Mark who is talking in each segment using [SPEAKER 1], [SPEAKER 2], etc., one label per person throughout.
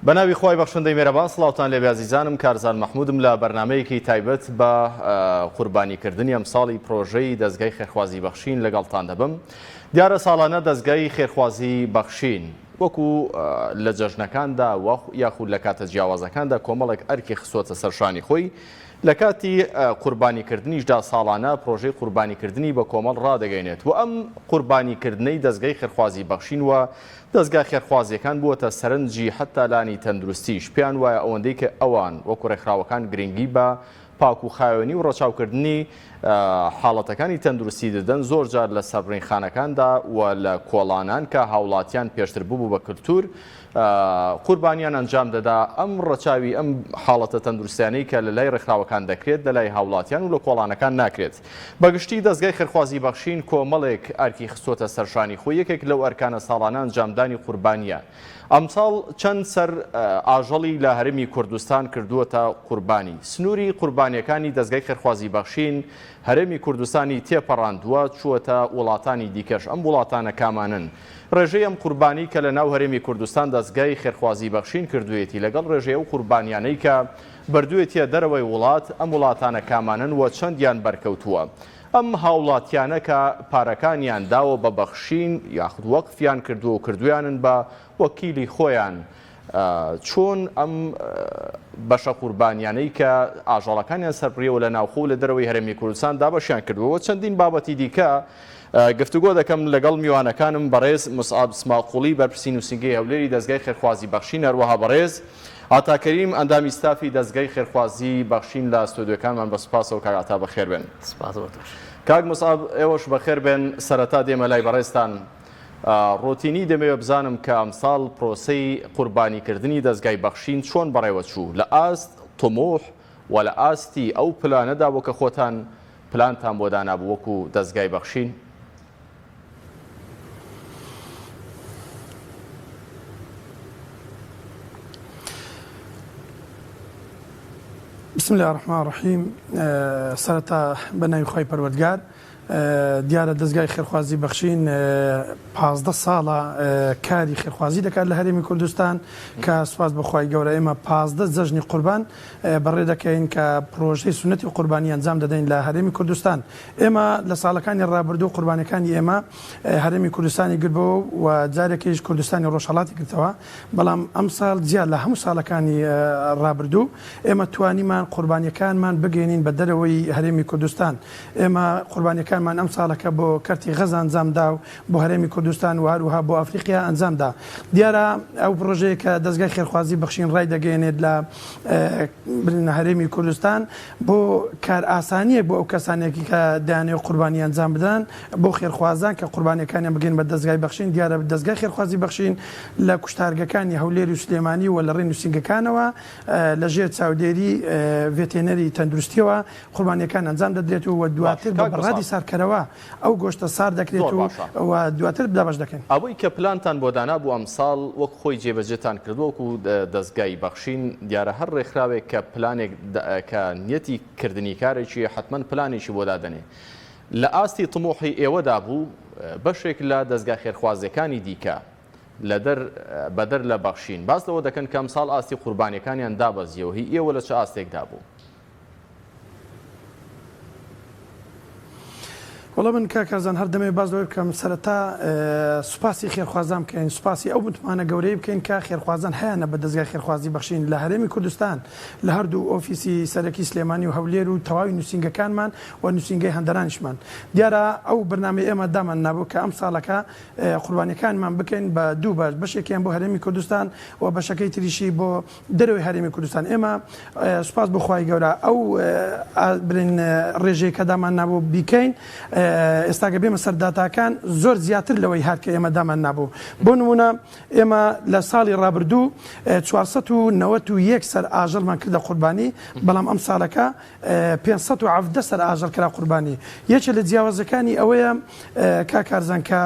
[SPEAKER 1] بەناوی خوای بەخشندەی مێرەبان سڵاوتان لێبێ ئازیزانم کارزان مەحمودم لە بەرنامەیەکی تایبەت بە قوربانیکردنی ئەمساڵی پرۆژەی دەزگای خێرخوازی بەخشین لەگەڵتان دەبم دیارە ساڵانە دەزگای خێرخوازی بەخشین وەکو لە جەژنەکاندا یاخود لە کاتە جیاوازەکاندا کۆمەڵێک ئەرکی خستووەتە سەر شانی خۆی لە کاتی قوربانیکردنیشدا ساڵانە پرۆژەی قوربانیکردنی بە کۆمەڵ ڕادەگەینێت و ئەم قوربانیکردنەی دەزگای خێرخوازی بەخشین و دەزگا خێرخوازییەکان بووەتە سەرنجی حەتا لانی تەندروستیش، پێیان وایە ئەوەندەی کە ئەوان وەکو ڕێکخراوەکان گرنگی بە پاک و خاوێنی و ڕەچاوکردنی حاڵەتەکانی تەندروستی دەدەن، زۆر جار لە سەربڕینخانەکاندا و لە کۆڵانان کە هاوڵاتیان پێشتر ببوو بە کلتور قوربانیان ئەنجام دەدا، ئەم ڕەچاوی ئەم حاڵەتە تەندروستیانەی کە لە لای ڕێکخراوەکان دەکرێت لە لای هاوڵاتیان و لە کۆڵانەکان ناکرێت. بە گشتی دەزگای خێرخوازی بەخشین کۆمەڵێک ئەرکی خستووەتە سەر شانی خۆی، یەکێک لەو ئەرکانە ساڵانە ئەنجامدانی قوربانییە. ئەمساڵ چەند سەر ئاژەڵی لە هەرێمی کوردستان کردووەتە قوربانی. سنووری قوربانییەکانی دەزگای خێرخوازی بەخشین هەرێمی کوردستانی تێپەڕاندووە چووەتە وڵاتانی دیکەش، ئەم وڵاتانە کامانەن؟ ڕێژەی ئەم قوربانی کە لە ناو هەرێمی کوردستان دەزگای خێرخوازی بەخشین کردوویەتی لەگەڵ ڕێژەی ئەو قوربانیانەی کە بردوویەتیە دەرەوەی وڵات، ئەم وڵاتانە کامانەن و چەندیان بەرکەوتووە؟ ئەم هاوڵاتیانە کە پارەکانیان داوە بە بەخشین یاخود وەقفیان کردووە و کردوویانن بە وەکیلی خۆیان چۆن ئەم بەشە قوربانیانەی کە ئاژەڵەکانیان سەربڕیەوە لە ناوخۆ و لە دەرەوەی هەرێمی کوردستان دابەشیان کردووە و چەندین بابەتی دیکە گفتوگۆ دەکەم لەگەڵ میوانەکانم بەڕێز موسعەب سماقوڵی بەرپرسی نووسینگەی هەولێری دەزگای خێرخوازی بەخشین هەروەها بەڕێز عەتا کەریم ئەندامی ستافی دەزگای خێرخوازی بەخشین لە ستۆدیۆکانمان بە سوپاسەوە کاک عەتا بەخێربێن.
[SPEAKER 2] سوپاس بۆ تۆش.
[SPEAKER 1] کاک موسعەب ئێوەش بەخێربێن سەرەتا دێمە لای بەڕێزتان ڕۆتینی دەمەوێ بزانم کە ئەمساڵ پرۆسەی قوربانیکردنی دەزگای بەخشین چۆن بەڕێوەچوو لە ئاست تموح و لە ئاستی ئەو پلانەدا بوو کە خۆتان پلانتان بۆ دانابوو وەکو دەزگای بەخشین؟
[SPEAKER 3] بسم اللە الرحمن الرحیم سەرەتا بە ناوی خوای پەروەردگار دیارە دەزگای خێرخوازی بەخشین 15 ساڵە کاری خێرخوازی دەکات لە هەرێمی کوردستان کە سوپاس بەخوای گەورە ئێمە 15 جەژنی قوربان بەڕێ دەکەین کە پرۆژەی سونەتی قوربانی ئەنجام دەدەین لە هەرێمی کوردستان ئێمە لە ساڵەکانی ڕابردوو قوربانەکانی ئێمە هەرێمی کوردستانی گربەوە و جارێکیش کوردستانی ڕۆژهەڵاتی گرتەوە بەڵام ئەمساڵ جیا لە هەموو ساڵەکانی ڕابردوو ئێمە توانیمان قوربانیەکانمان بگەینین بە دەرەوەی هەرێمی کوردستان ئێمە قوربانیەکانمان ئەم ساڵەکە بۆ کەرتی غەزە ئەنجام دا و بۆ هەرێمی کوردستان و هەروەها بۆ ئەفریقیا ئەنجام دا. دیارە ئەو پڕۆژەیە کە دەزگای خێرخوازی بەخشین ڕایدەگەیەنێت لە هەرێمی کوردستان بۆ کارئاسانییەک بۆ ئەو کەسانێکی کە دەیانەوێت قوربانی ئەنجام بدەن بۆ خێرخوازان کە قوربانیەکانیان بگەین بە دەزگای بەخشین دیارە دەزگای خێرخوازی بەخشین لە کوشتارگەکانی هەولێر و سلێمانی و لە ڕێی نووسینگەکانەوە لە ژێر چاودێری ڤێتێنەری تەندروستیەوە قوربانیەکان ئەنجام دەدرێت و دواتر بە بەڕادی ساردکەرەوە ئەو گۆشتە سارد دەکرێت و و دواتر دابەش دەکەین.
[SPEAKER 1] ئەوەی کە پلانتان بۆ دانابوو ئەمساڵ وەک خۆی جێبەجێتان کردووە وەکو دەزگای بەخشین، دیارە هەر ڕێکخراوێک کە پلانێک کە نیەتی کردنی کارێکی حەتمەن پلانێکی بۆ دادەنێ لە ئاستی تموحی ئێوەدا بوو بەشێک لە دەزگا خێرخوازیەکانی دیکە لەدەر بەدەر لە بەخشین باس لەوە دەکەن کە ئەمساڵ ئاستی قوربانیەکانیان دابەزیەوە هی ئێوە لە چ ئاستێکدا بوو؟
[SPEAKER 3] وەڵا من کاک کارزان هەر دەمەوێت باس لەوەی بکەم سەرەتا سوپاسی خێرخوازان بکەین سوپاسی ئەو متمانە گەورەی بکەین کە خێرخوازان هەیانە بە دەزگای خێرخوازی بەخشین لە هەرێمی کوردستان لە هەردوو ئۆفیسی سەرەکی سلێمانی و هەولێر و تەواوی نووسینگەکانمان و نووسینگەی هەندەرانیشمان دیارە ئەو بەرنامەی ئێمە دامان نابوو کە ئەم ساڵەکە قوربانیەکانمان بکەین بە دوو بەش بەشێکیان بۆ هەرێمی کوردستان و بەشەکەی تریشی بۆ دەرەوەی هەرێمی کوردستان ئێمە سوپاس بۆ خوای گەورە ئەو بڵێن ڕێژەیە کە دامان نابوو بیکەین ئێستا گە بێمە سەر داتاکان زۆر زیاتر لەوەی هات کە ئێمە دامان نابوو بۆ نمونە ئێمە لە ساڵی ڕابردوو 491 سەر ئاژەڵمان کردە قوربانی بەڵام ئەم ساڵەکە 517 سەر ئاژەڵ کرا قوربانی یەکێ لە جیاوازەکانی ئەوەیە کاک کارزان کە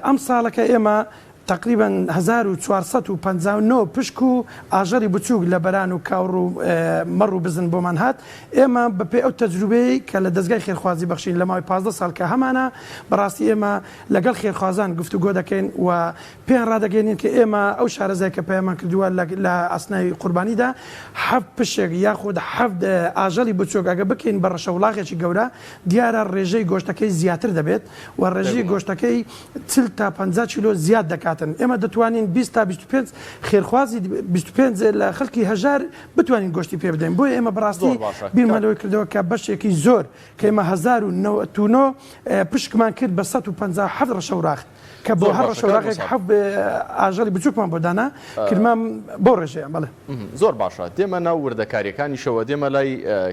[SPEAKER 3] ئەم ساڵەکە ئێمە. تەقریبەن 1459 پشک و ئاژەڵی بچووک لە بەران و کاوڕ و مەڕ و بزن بۆمان هات. ئێمە بەپێی ئەو تەجروبەیەی کە لە دەزگای خێرخوازی بەخشین لە ماوەی 15 ساڵ کە هەمانە، بەڕاستی ئێمە لەگەڵ خێرخوازان گفتوگۆ دەکەین و پێیان ڕادەگەیەنین کە ئێمە ئەو شارەزای کە پەیامان کردووە لە ئەسنای قوربانیدا حەفت پشک یاخود حەفت ئاژەڵی بچووک ئەگە بکەین بە ڕەشەوڵاغێکی گەورە دیارە ڕێژەی گۆشتەکەی زیاتر دەبێت و ڕێژەی گۆشتەکەی 40 تا 50 کیلۆ زیاد دەکاتن. ئێمە دەتوانین 20 تا 25 خێرخوازی 25 لە خەڵکی هەژار بتوانین گۆشتی پێ بدەین. بۆیە ئێمە بەڕاستی بیرمان لەوەی کردەوە کە بەشێکی زۆر کە ئێمە 1099 پشکمان کرد بە 157 ڕەشەوراخ کە بۆ هەر ڕەشەوراخێک حەفت ئاژەڵی بچووکمان بۆ دانا کردمان بەو ڕێژەیە. بەڵێ.
[SPEAKER 1] زۆر باشە دێمە ناو وردەکاریەکانیشەوە دێمە لای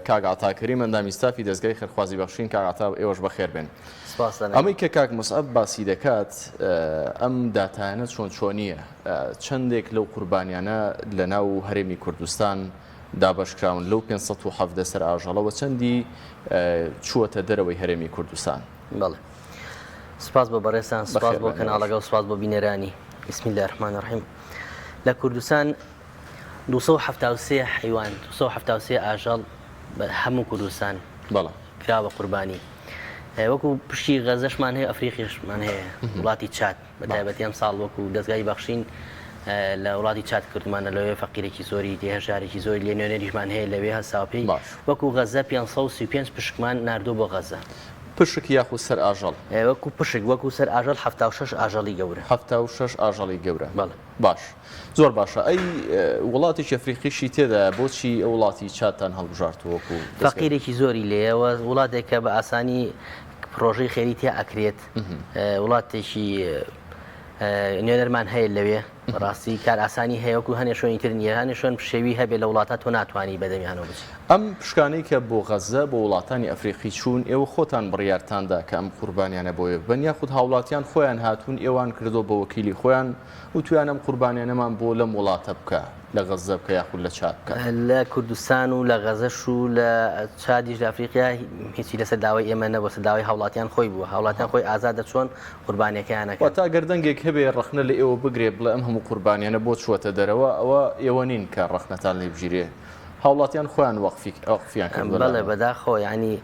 [SPEAKER 1] کاک عەتا کەریم ئەندامی ستافی دەزگای خێرخوازی بەخشین کاک عەتا ئێوەش بەخێر بێن. ئەمەی کە کاک موسعەب باسی دەکات ئەم داتایانە چۆن چۆنیە چەندێک لەو قوربانیانە لە ناو هەرێمی کوردستان دابەشکراون لەو 517 سەر ئاژەڵەوە چەندی چووەتە دەرەوەی هەرێمی کوردستان؟
[SPEAKER 2] بەڵێ سپاس بۆ بەڕێزتان سپاس بۆ کەناڵەکە و سپاس بۆ بینەرانی. بسم اللە الرحمن الرحیم لە کوردستان 273 حیوان 273 ئاژەڵ بە هەموو کوردستان
[SPEAKER 1] بەڵێ
[SPEAKER 2] کرا بە قوربانی وەکو پشتی غەزەشمان هەیە ئەفریقیشمان هەیە وڵاتی چاد بە تایبەتی ئەمساڵ وەکو دەزگای بەخشین لە وڵاتی چاد کردمانە لەوێ فەقیرێکی زۆری لێ هەژارێکی زۆری لێ نوێنەریشمان هەیە لەوێ هەستاوە پێی
[SPEAKER 1] باش.
[SPEAKER 2] وەکو غەزە 535 پشکمان ناردووە بۆ غەزە.
[SPEAKER 1] پشک یاخود سەر ئاژەڵ؟
[SPEAKER 2] وەکو پشک وەکو سەر ئاژەڵ 76 ئاژەڵی گەورە.
[SPEAKER 1] 76 ئاژەڵی گەورە.
[SPEAKER 2] بەڵێ.
[SPEAKER 1] باش زۆر باشە ئەی وڵاتێکی ئەفریقیشی تێدایە بۆچی ئەو وڵاتی چادتان هەڵبژارد وەکو
[SPEAKER 2] دەزگای؟ فەقیرێکی زۆری لێیە و وڵاتێکە بە ئاسانی پڕۆژەی خێری تیا ئەکرێت وڵاتێکی نوێنەرمان هەیە لەوێ بەڕاستی کار ئاسانی هەیە وەکو هەنێ شوێنی تر نییە هەنێ شوێن پشێوی هەبێ لە وڵاتە تۆ ناتوانانی بەدەمیانەوە بچی.
[SPEAKER 1] ئەم پشکانەی کە بۆ غەززە بۆ وڵاتانی ئەفریقی چوون ئێوە خۆتان بڕیارتان دا کە ئەم قوربانیانە بۆ ئێوە ببەن یاخود هاوڵاتیان خۆیان هاتوون ئێوان کردووە بە وەکیلی خۆیان وتویان ئەم قوربانیانەمان بۆ لەم وڵاتە بکە لە غەززە بکە یاخود لە چاد بکە؟
[SPEAKER 2] لە کوردستان و لە غەزەش و لە چادیش لە ئەفریقیا هیچی لەسەر داوای ئێمە نەبووە سەر داوای هاوڵاتیان خۆی بووە هاوڵاتیان خۆی ئازادە چۆن قوربانیەکەیان ئەکەن.
[SPEAKER 1] واتە ئەگەر دەنگێک هەبێ ڕەخنە لە ئێوە بگرێ بڵێ ئەم هەموو قوربانیانە بۆ چووەتە دەرەوە ئەوە ئێوە نین کە ڕەخنەتان لێ بگیرێ هاوڵاتیان خۆیان وەقفی وەقفیان کردووە
[SPEAKER 2] بەڵێ بەداخەوە یانی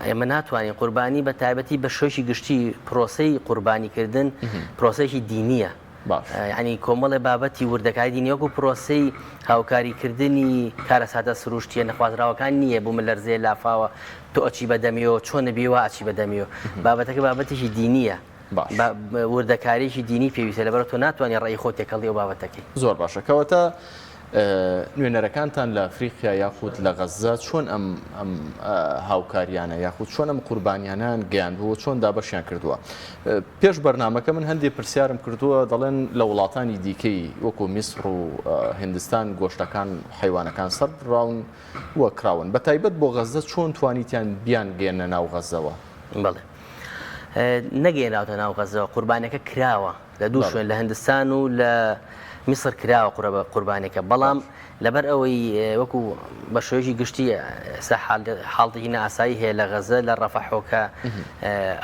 [SPEAKER 2] ئێمە ناتوانین قوربانی بە تایبەتی بە شێوەیەکی گشتی پرۆسەی قوربانیکردن پرۆسەیەکی دینیە
[SPEAKER 1] باش.
[SPEAKER 2] یانی کۆمەڵێ بابەتی وردەکاری دینی وەکو پرۆسەی هاوکاریکردنی کارەساتە سروشتیە نەخوازراوەکان نییە بوومەلەرزەیە لافاوە تۆ ئەچی بە دەمیەوە چۆن نەبی وا ئەچی بە دەمیەوە بابەتەکە بابەتێکی دینیە
[SPEAKER 1] باش.
[SPEAKER 2] وردەکاریی دینی پێویستە لەبەر تۆ ناتوانانی ڕێی خۆ تێکەڵی ئەو بابەتەکەی.
[SPEAKER 1] زۆر باشە کەواتە نوێنەرەکانتان لە ئەفریقیا یاخود لە غەززە چۆن ئەم ئەم هاوکاریانە یاخود چۆن ئەم قوربانیانەیان گەیاندووە چۆن دابەشیان کردووە؟ پێش بەرنامەکە من هەندێ پرسیارم کردووە دەڵێن لە وڵاتانی دیکەی وەکو میسڕ و هندستان گۆشتەکان حەیوانەکان سەربڕاون و کراون بە تایبەت بۆ غەززە چۆن توانیتیان بیانگەیەننە ناو غەززەوە؟
[SPEAKER 2] بەڵێ نەگەیەنراوەتە ناو غەززەوە قوربانیەکە کراوە لە دوو شوێن لە هندستان و لە میسر کراوە قوربانەکە بەڵام لەبەر ئەوەی وەکو بە شێوەیەکی گشتی ئێستا حاڵتێکی نائاسایی هەیە لە غەزە لە ڕەفەحۆکە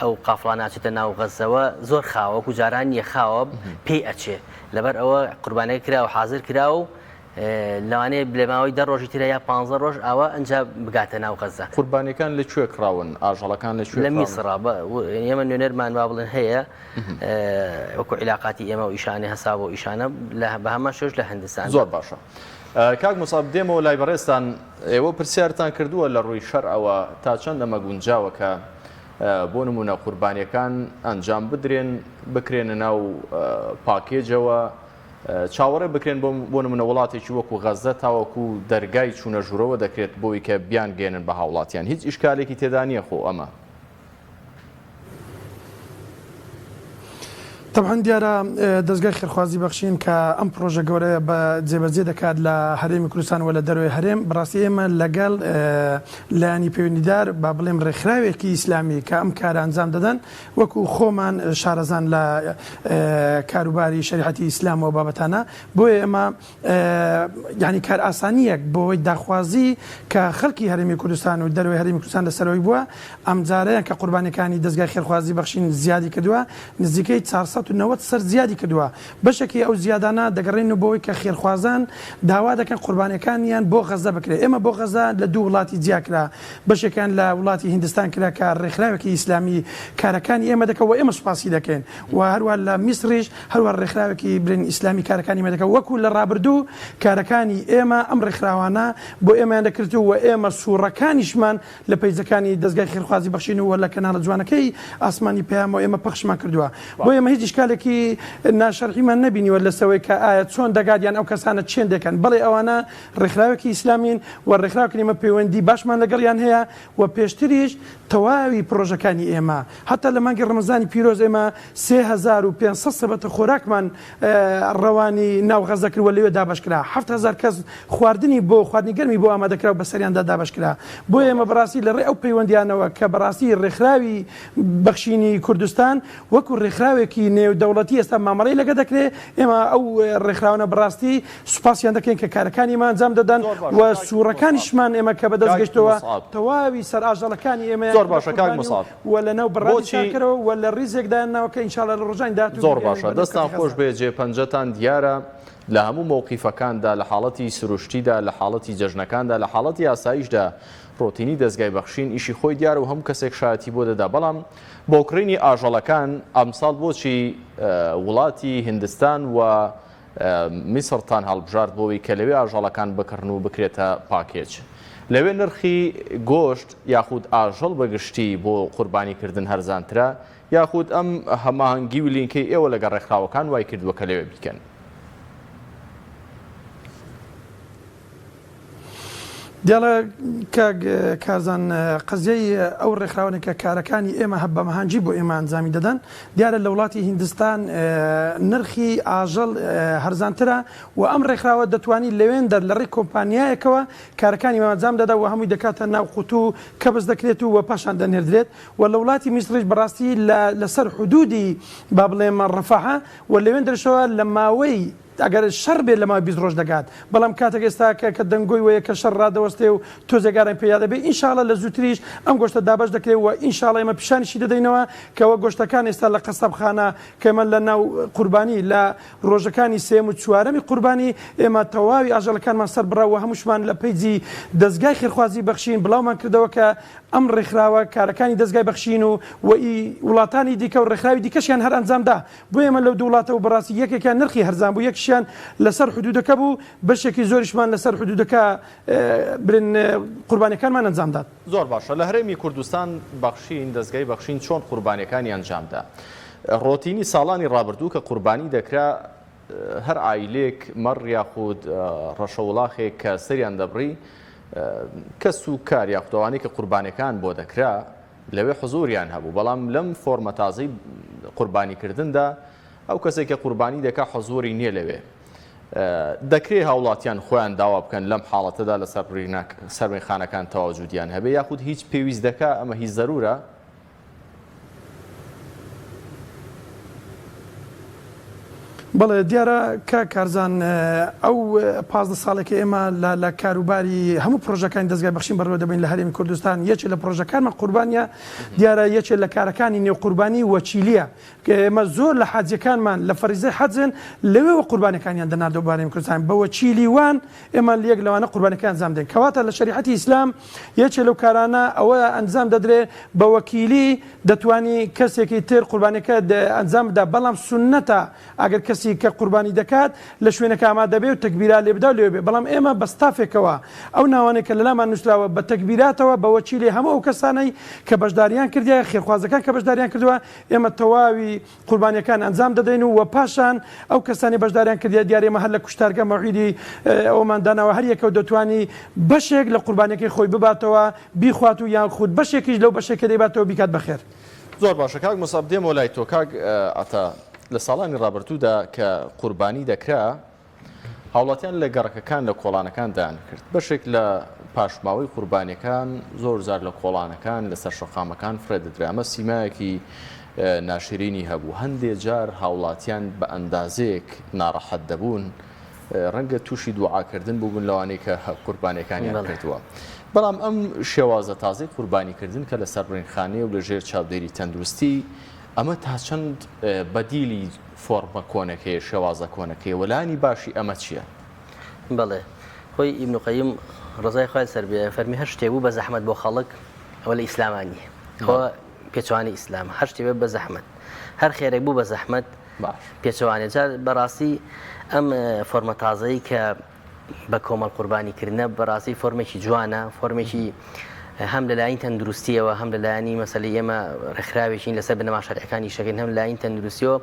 [SPEAKER 2] ئەو قافڵانە ئەچێتە ناو غەزەوە زۆر خاوە وەکو جاران نییە خاوە پێی ئەچێ لەبەر ئەوە قوربانەکە کراوە حازر کرا و لەوانەیە لە ماوەی دە ڕۆژی ترە یا پ ڕۆژ ئاوا ئەنجا بگاتە ناو غەزە.
[SPEAKER 1] قوربانیەکان لە کوێ کڕاون؟ ئاژەڵەکان لە کوێ
[SPEAKER 2] لە میسڕ ئێمە نوێنەرمان وا بڵێن هەیە وەکو عیلاقاتی ئێمە و ئیشانەی هەساو بۆ ئیشانە لە بە هەمان شێوەش لە هندستان.
[SPEAKER 1] زۆر باشە کاک موسعەب دێمەوە لای بەڕێزتان ئێوە پرسیارتان کردووە لە ڕووی شەرعەوە تا چەند ئەمە گونجاوە کە بۆ نمونە قوربانیەکان ئەنجام بدرێن بکرێنە ناو پاکێجەوە چاوەڕێ بکرێن بۆ بۆ نمونە وڵاتێکی وەکو غەزە تاوەکو دەرگای چوونە ژوورەوە دەکرێت بۆی کە بیانگەیەنن بە هاوڵاتیان هیچ ئیشکالێکی تێدا نییە خۆ ئەمە
[SPEAKER 3] تەبعەن دیارە دەزگای خێرخوازی بەخشین کە ئەم پڕۆژە گەورەیە بە جێبەجێ دەکات لە هەرێمی کوردستان و لە دەرەوەی هەرێم بەڕاستی ئێمە لەگەڵ لایەنی پەیوەندیدار با بڵێم ڕێکخراوێکی ئیسلامی کە ئەم کارە ئەنجام دەدەن وەکو خۆمان شارەزان لە کاروباری شەریعەتی ئیسلام و بابەتانە بۆیە ئێمە یانی کارئاسانییەک بۆ داخوازی کە خەڵکی هەرێمی کوردستان و دەرەوەی هەرێمی کوردستان لەسەرەوەی بووە، ئەمجارەیان کە قوربانیەکانی دەزگای خێرخوازی بەخشین زیادی کردووە نزیکەی 400. 190 سەر زیادی کردووە، بەشێکی ئەو زیادانە دەگەڕێنەوە بۆ ئەوەی کە خێرخوازان داوا دەکەن قوربانیەکانیان بۆ غەزە بکرێت، ئێمە بۆ غەزە لە دوو وڵاتی جیا کرا، بەشێکیان لە وڵاتی هیندستان کرا کە ڕێکخراوێکی ئیسلامی کارەکانی ئێمە دەکات و ئێمە سوپاسی دەکەین و هەروە لە میسریش هەروە ڕێکخراوێکی برێن ئیسلامی کارەکانی ئێمە دەکات وەکو لە ڕابردوو کارەکانی ئێمە ئەم ڕێکخراوانە بۆ ئێمەیان دەکرد و ئێمە سوڕەکانیشمان لە پەیجەکانی دەزگای خێرخوازی بەخشین و لە کەناڵە جوانەکەی ئاسمانی پەیامەوە ئێمە پەخشمان کردووە بۆ ئێمە هیچ ئیشکالێکی ناشەرعیمان نەبینیوە لەسەوەی کە ئایا چۆن دەگات یان ئەو کەسانە چێن دەکەن بەڵێ ئەوانە ڕێکخراوێکی ئیسلامین و ڕێکخراوێکن ئێمە پەیوەندی باشمان لەگەڵیان هەیە و پێشتریش تەواوی پڕۆژەکانی ئێمە هەتا لە مانگی ڕەمەزانی پیرۆز ئێمە 3500 سەبەتە خۆراکمان ڕەوانی ناو غەزە کرد و لەوێ دابەش کرا. 7000 کەس خواردنی بۆ خواردنی گەرمی بۆ ئامادە کرا و بەسەریاندا دابەش کرا. بۆیە ئێمە بەڕاستی لە ڕێی ئەو پەیوەندیانەوە کە بەڕاستی ڕێکخراوی بەخشینی کوردستان وەکو ڕێکخراوێکی نێودەوڵەتی ئێستا مامەڵەی لەگە دەکرێ، ئێمە ئەو ڕێکخراوانە بەڕاستی سوپاسیان دەکەین کە کارەکانی ئێمە ئەنجام دەدەن
[SPEAKER 1] زۆر
[SPEAKER 3] و
[SPEAKER 1] باشە کاک مۆسعەب.
[SPEAKER 3] سووڕەکانیشمان ئێمە کە بەدەست
[SPEAKER 1] کاک
[SPEAKER 3] گەشتەوە
[SPEAKER 1] مۆسعەب.
[SPEAKER 3] تەواوی سەرئاژەڵەکانی ئێمەیان
[SPEAKER 1] زۆر
[SPEAKER 3] کردە
[SPEAKER 1] باشە کاک
[SPEAKER 3] قوربانی و
[SPEAKER 1] مۆسعەب.
[SPEAKER 3] و لە ناو بەڕادی
[SPEAKER 1] بۆچی
[SPEAKER 3] چاککەرەوە و لە ڕیزێک دایان ناوە کە ئینشاڵا لە ڕۆژانی داهاتوو
[SPEAKER 1] زۆر
[SPEAKER 3] بیگەیەنن
[SPEAKER 1] باشە
[SPEAKER 3] بە نێو
[SPEAKER 1] دەستتان
[SPEAKER 3] کەرتی
[SPEAKER 1] خۆش
[SPEAKER 3] غەزە.
[SPEAKER 1] بێ جێ پەنجەتان دیارە لە هەموو مەوقیفەکاندا لە حاڵەتی سروشتیدا لە حاڵەتی جەژنەکاندا لە حاڵەتی ئاسایشدا ڕۆتینی دەزگای بەخشین ئیشی خۆی دیارە و هەموو کەسێک شایەتی بۆ دەدا بەڵام بۆ کڕینی ئاژەڵەکان ئەمساڵ بۆچی وڵاتی هندستان و میسڕتان هەڵبژارد بۆوەی کە لەوێ ئاژەڵەکان بکڕن و بکرێتە پاکێج؟ لەوێ نرخی گۆشت یاخود ئاژەڵ بە گشتی بۆ قوربانی کردن هەرزانترە یاخود ئەم هەماهەنگی و لینکەی ئێوە لەگەڵ ڕێکخراوەکان وای کردووە کە لەوێ بیکەن؟
[SPEAKER 3] دیارە کاک کارزان قەزیەی ئەو ڕێکخراوانە کە کارەکانی ئێمە هە بەمەهانجی بۆ ئێمە ئەنجامی دەدەن دیارە لە وڵاتی هیندستان نرخی ئاژەڵ هەرزانترە و ئەم ڕێکخراوە دەتوانی لەوێن دەر لە ڕێی کۆمپانیایەکەوە کارەکانی ئەنجام دەدا و هەمووی دەکاتە ناو قوتو کەبس دەکرێت و پاشان دەنێردرێت و لە وڵاتی میسریش بەڕاستی لەسەر حدودی با بڵێم ڕەفەحە و لەوێن دەرشەوە لە ماوەی ئەگەر شەڕ بێت لە ماوەی 20 ڕۆژ دەگات بەڵام کاتێک ئێستا کە کە دەنگۆی وەیە کە شەڕ ڕادەوەستێ و تۆزێک ئارامی پەیا دەبێ ئینشاڵا لە زووتریش ئەم گۆشتە دابەش دەکرێ و ئینشاڵا ئێمە پیشانیشی دەدەینەوە کەوە گۆشتەکان ئێستا لە قەسابخانە کە ئێمە لە ناو قوربانی لە ڕۆژەکانی سێیەم و چوارەمی قوربانی ئێمە تەواوی ئاژەڵەکانمان سەر بڕا و هەمووشمان لە پەیجی دەزگای خێرخوازی بەخشین بڵاومان کردەوە کە ئەم ڕێکخراوە کارەکانی دەزگای بەخشین و و ئی وڵاتانی دیکە و ڕێکخراوی دیکەشیان هەر ئەنجامدا بۆ ئێمە لەو دوو وڵاتە و بەڕاستی یەکێکیان نرخی هەرزان بوو یەکیشیان لەسەر حدودەکە بوو بەشێکی زۆریشمان لەسەر حدودەکە برێن قوربانیەکانمان ئەنجام دات.
[SPEAKER 1] زۆر باشە لە هەرێمی کوردستان بەخشین دەزگای بەخشین چۆن قوربانیەکانی ئەنجام دا؟ ڕۆتینی ساڵانی ڕابردوو کە قوربانی دەکرا هەر عایلەیەک مەڕ یاخود ڕەشەوڵاخێک کە سەریان دەبڕی کەس و کار یاخود ئەوانەی کە قوربانیەکان بۆ دەکرا لەوێ حزوریان هەبوو، بەڵام لەم فۆرمە تازەی قوربانیکردندا ئەو کەسێک کە قوربانی دەکا حزوری نییە لەوێ. دەکرێ هاوڵاتیان خۆیان داوا بکەن لەم حاڵەتەدا لە سەربڕینخانەکان تەواجودیان هەبێ یاخود هیچ پێویست دەکا ئەمە هیچ زەرورە؟
[SPEAKER 3] بەڵێ دیارە کاک کارزان ئەو 15 ساڵێکە ئێمە لە لە کاروباری هەموو پرۆژەکانی دەزگای بەخشین بەڕێوە دەبەین لە هەرێمی کوردستان یەکێ لە پرۆژەکانمان قوربانیە دیارە یەکێ لە کارەکانی نێو قوربانی وەکیلیە کە ئێمە زۆر لە حاجیەکانمان لە فەریزەی حەجن لەوێوە قوربانەکانیان دەناردەوە بۆ هەرێمی کوردستان بە وەکیلی وان ئێمە یەک لەوانە قوربانەکان ئەنجام دەین کەواتە لە شەریعەتی ئیسلام یەکێ لەو کارانە ئەوە ئەنجام دەدرێ بە وەکیلی دەتوانی کەسێکی تر قوربانیەکە ئەنجام بدا بەڵام سوننەتە ئەگەر کەسی کە قوربانی دەکات لە شوێنەکە ئامادە بێ و تەکبیرات لێ بدا و لەوێ بێ بەڵام ئێمە بە ستافێکەوە ئەو ناوانەی کە لەلامان نووسراوە بە تەکبیراتەوە بە وەکیلی هەموو ئەو کەسانەی کە بەشداریان کردیە خێرخوازەکان کە بەشداریان کردووە ئێمە تەواوی قوربانیەکان ئەنجام دەدەین و پاشان ئەو کەسانی بەشداریان کردیە دیارە ئێمە هەر لە کوشتارگە مەوعیدی ئەوەمان داناوە هەر یەکەو دەتوانی بەشێک لە قوربانیەکەی خۆی بباتەوە بیخوات و یان خود بەشێکیش لەو بەشێک کە دەیباتەوە بیکات بە خێر.
[SPEAKER 1] زۆر باشە کاک موسعەب دێمەوە لای تۆ کاک عەتا لە ساڵانی ڕابردوودا کە قوربانی دەکرا هاوڵاتیان لە گەڕەکەکان لە کۆڵانەکان دایانکرد بەشێک لە پاشماوەی قوربانیەکان زۆر جار لە کۆڵانەکان لەسەر شەقامەکان فڕێ دەدرا ئەمە سیمایەکی ناشرینی هەبوو هەندێ جار هاوڵاتیان بە ئەندازەیەک ناڕەحەت دەبوون ڕەنگە تووشی دوعاکردن بووبن لەوانەی کە قوربانیەکانیان کردووە. بەڵام ئەم شێوازە تازەی قوربانیکردن کە لە سەربڕینخانەیە و لە ژێر چاودێری تەندروستی. ئەمە تا چەند بەدیلی فۆڕمە کۆنەکەیە، شێوازە کۆنەکەیە و لانی باشی ئەمە چییە؟
[SPEAKER 2] بەڵێ، خۆی ئیبن قەیم ڕەزای خوای لەسەر بێ فەرمی هەر شتێک بوو بە زەحمەت بۆ خەڵک ئەوە لە ئیسلاما نییە، ئەوە پێچەوانەی ئیسلامە، هەر شتێ بێت بە زەحمەت، هەر خێرێک بوو بە زەحمەت پێچەوانەیە. جا بەڕاستی ئەم فۆرمە تازەی کە بە کۆمەڵ قوربانی کردنە بەڕاستی فۆرمێکی جوانە، فۆرمێکی هەم لەلایەن تەندروستیەوە هەم لەلایەنی مەسەلەی ئێمە ڕێکخراوێکین لەسەر بنەما شەرعەکان ئیشەکەین هەم لەلایەن تەندروستیەوە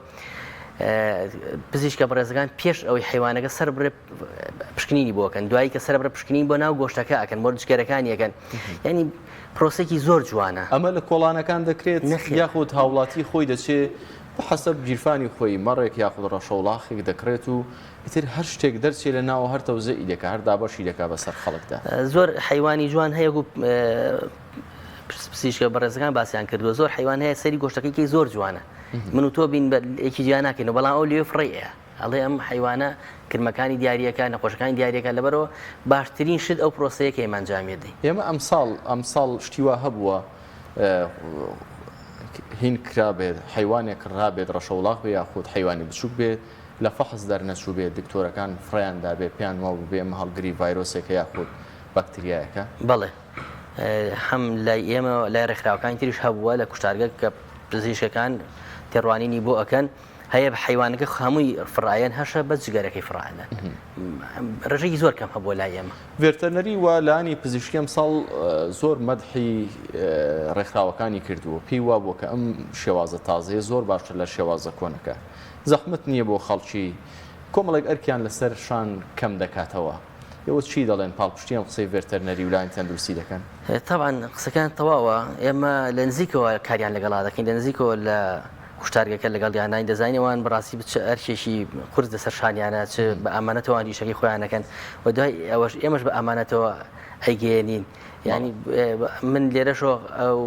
[SPEAKER 2] پزیشکە بەڕێزەکان پێش ئەوەی حیوانەکە سەر بڕێ پشکنینی بۆکەن دوایی کە سەر بڕێ پشکنین بۆ ناو گۆشتەکە ئەکەن بۆ جگەرەکانی ئەکەن ینی پرۆسێکی زۆر جوانە.
[SPEAKER 1] ئەمە لە کۆڵانەکان دەکرێت یاخود هاوڵاتی خۆی دەچێ بەحەسەب گیرفانی خۆی مەڕێک یاخود ڕەشەوڵاخێک دەکڕێت و ئیتر هەر شتێک دەرچێ لە ناوە هەر تەوزیعی دەکا هەر دابەشی دەکا بەسەر خەڵکدا.
[SPEAKER 2] زۆر حەیوانی جوان هەیە وەکو پزیشکە بەڕێزەکان باسیان کردووە زۆر حەیوان هەیە سەری گۆشتەکەی کەی زۆر جوانە من و تۆ بین بە یەکی جیا ناکەینەوە بەڵام ئەو لێ فڕێ ئەیا ئەڵێ ئەم حەیوانە کرمەکانی دیاریەکە نەخۆشەکانی دیاریەکە لەبەرەوە باشترین شت ئەو پرۆسەیە کە ئێمە ئەنجامی دەین.
[SPEAKER 1] ئێمە ئەمساڵ ئەمساڵ شتی وا هەبووە هین کرابێت حەیوانێک کڕرابێت ڕەشەوڵاخ بێ یاخود حەیوانی بچووک بێت لە فەحس دەرنەچووبێت دکتۆرەکان فڕێیان دابێت پێیان وابووبێ ئەمە هەڵگری ڤایرۆسێکە یاخود بەکتریایەکە؟
[SPEAKER 2] بەڵێ هەم لای ئێمە لای ڕێکخراوەکانی تریش هەبووە لە کوشتارگە کە پزیشکەکان تێڕوانینی بۆ ئەکەن هەیە حەیوانەکە هەمووی فڕایەن هەشە بەس جگەرەکەی فڕانە ڕێژەی زۆر کەم هەبووە لای ئێمە.
[SPEAKER 1] ڤێرتەرنەری و لانی پزیشکی ئەمساڵ زۆر مەدحی ڕێکخراوەکانی کردووە پێی وابووە کە ئەم شێوازە تازەیە زۆر باشتر لە شێوازە کۆنەکە زەحمەت نییە بۆ خەڵکی کۆمەڵێک ئەرکیان لەسەر شان کەم دەکاتەوە. ئێوە چی دەڵێن پاڵپشتی ئەم قسەی ڤێرتەرنەری و لایەن تەندروستی دەکەن؟
[SPEAKER 2] تەبعەن قسەکان تەواوە ئێمە لە نزیکەوە کاریان لەگەڵا دەکەین لە نزیکەوە لە کوشتارگەکە لەگەڵیانین دەزانین ئەوان بەڕاستی چ ئەرکێکی قورس لەسەر شانیانە چ بە ئامانەتەوە ئیشەکەی خۆیان دەکەن و دوای ئەوەش ئێمەش بە ئامانەتەوە ئەیگەیەنین یعنی من لێرەشەوە ئەو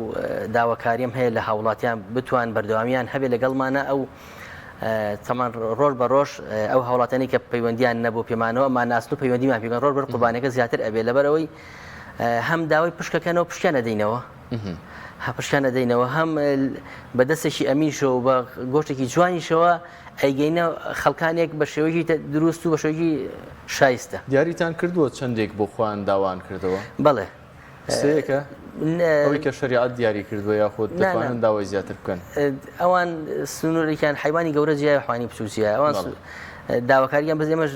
[SPEAKER 2] داواکاریم هەیە لە هاوڵاتیان بتوان بەردەوامیان هەبێ لەگەڵمانە ئەو تەمان ڕۆژ بە ڕۆژ ئەو هاوڵاتیانی کە پەیوەندیان نەبوو پێمانەوە ماناسن و پەیوەندیمان پێکەن ڕۆژ بەر قوربانەکە زیاتر ئەبێ لەبەرەوەی هەم داوای پشکەکەنەوە پشکیان ئەدەینەوە پشکیان ئەدەینەوە هەم بە دەستێکی ئەمینشەوە و بە گۆشتێکی جوانیشەوە ئەیگەینە خەڵکانێک بە شێوەیەکی دروست و بە شێوەیەکی شایستە.
[SPEAKER 1] دیاریتان کردووە چەندێک بۆ خۆیان داوایان کردەوە؟
[SPEAKER 2] بەڵێ.
[SPEAKER 1] سێیەکە؟ ئەوەی کە شەریعەت دیاری کردووە یاخود دەتوانن داوای زیاتر بکەن؟
[SPEAKER 2] ئەوان سنوورێکیان حەیوانی گەورە جیایە حەیوانی بچووک جیایە ئەوان داواکاریان بەس ئێمەش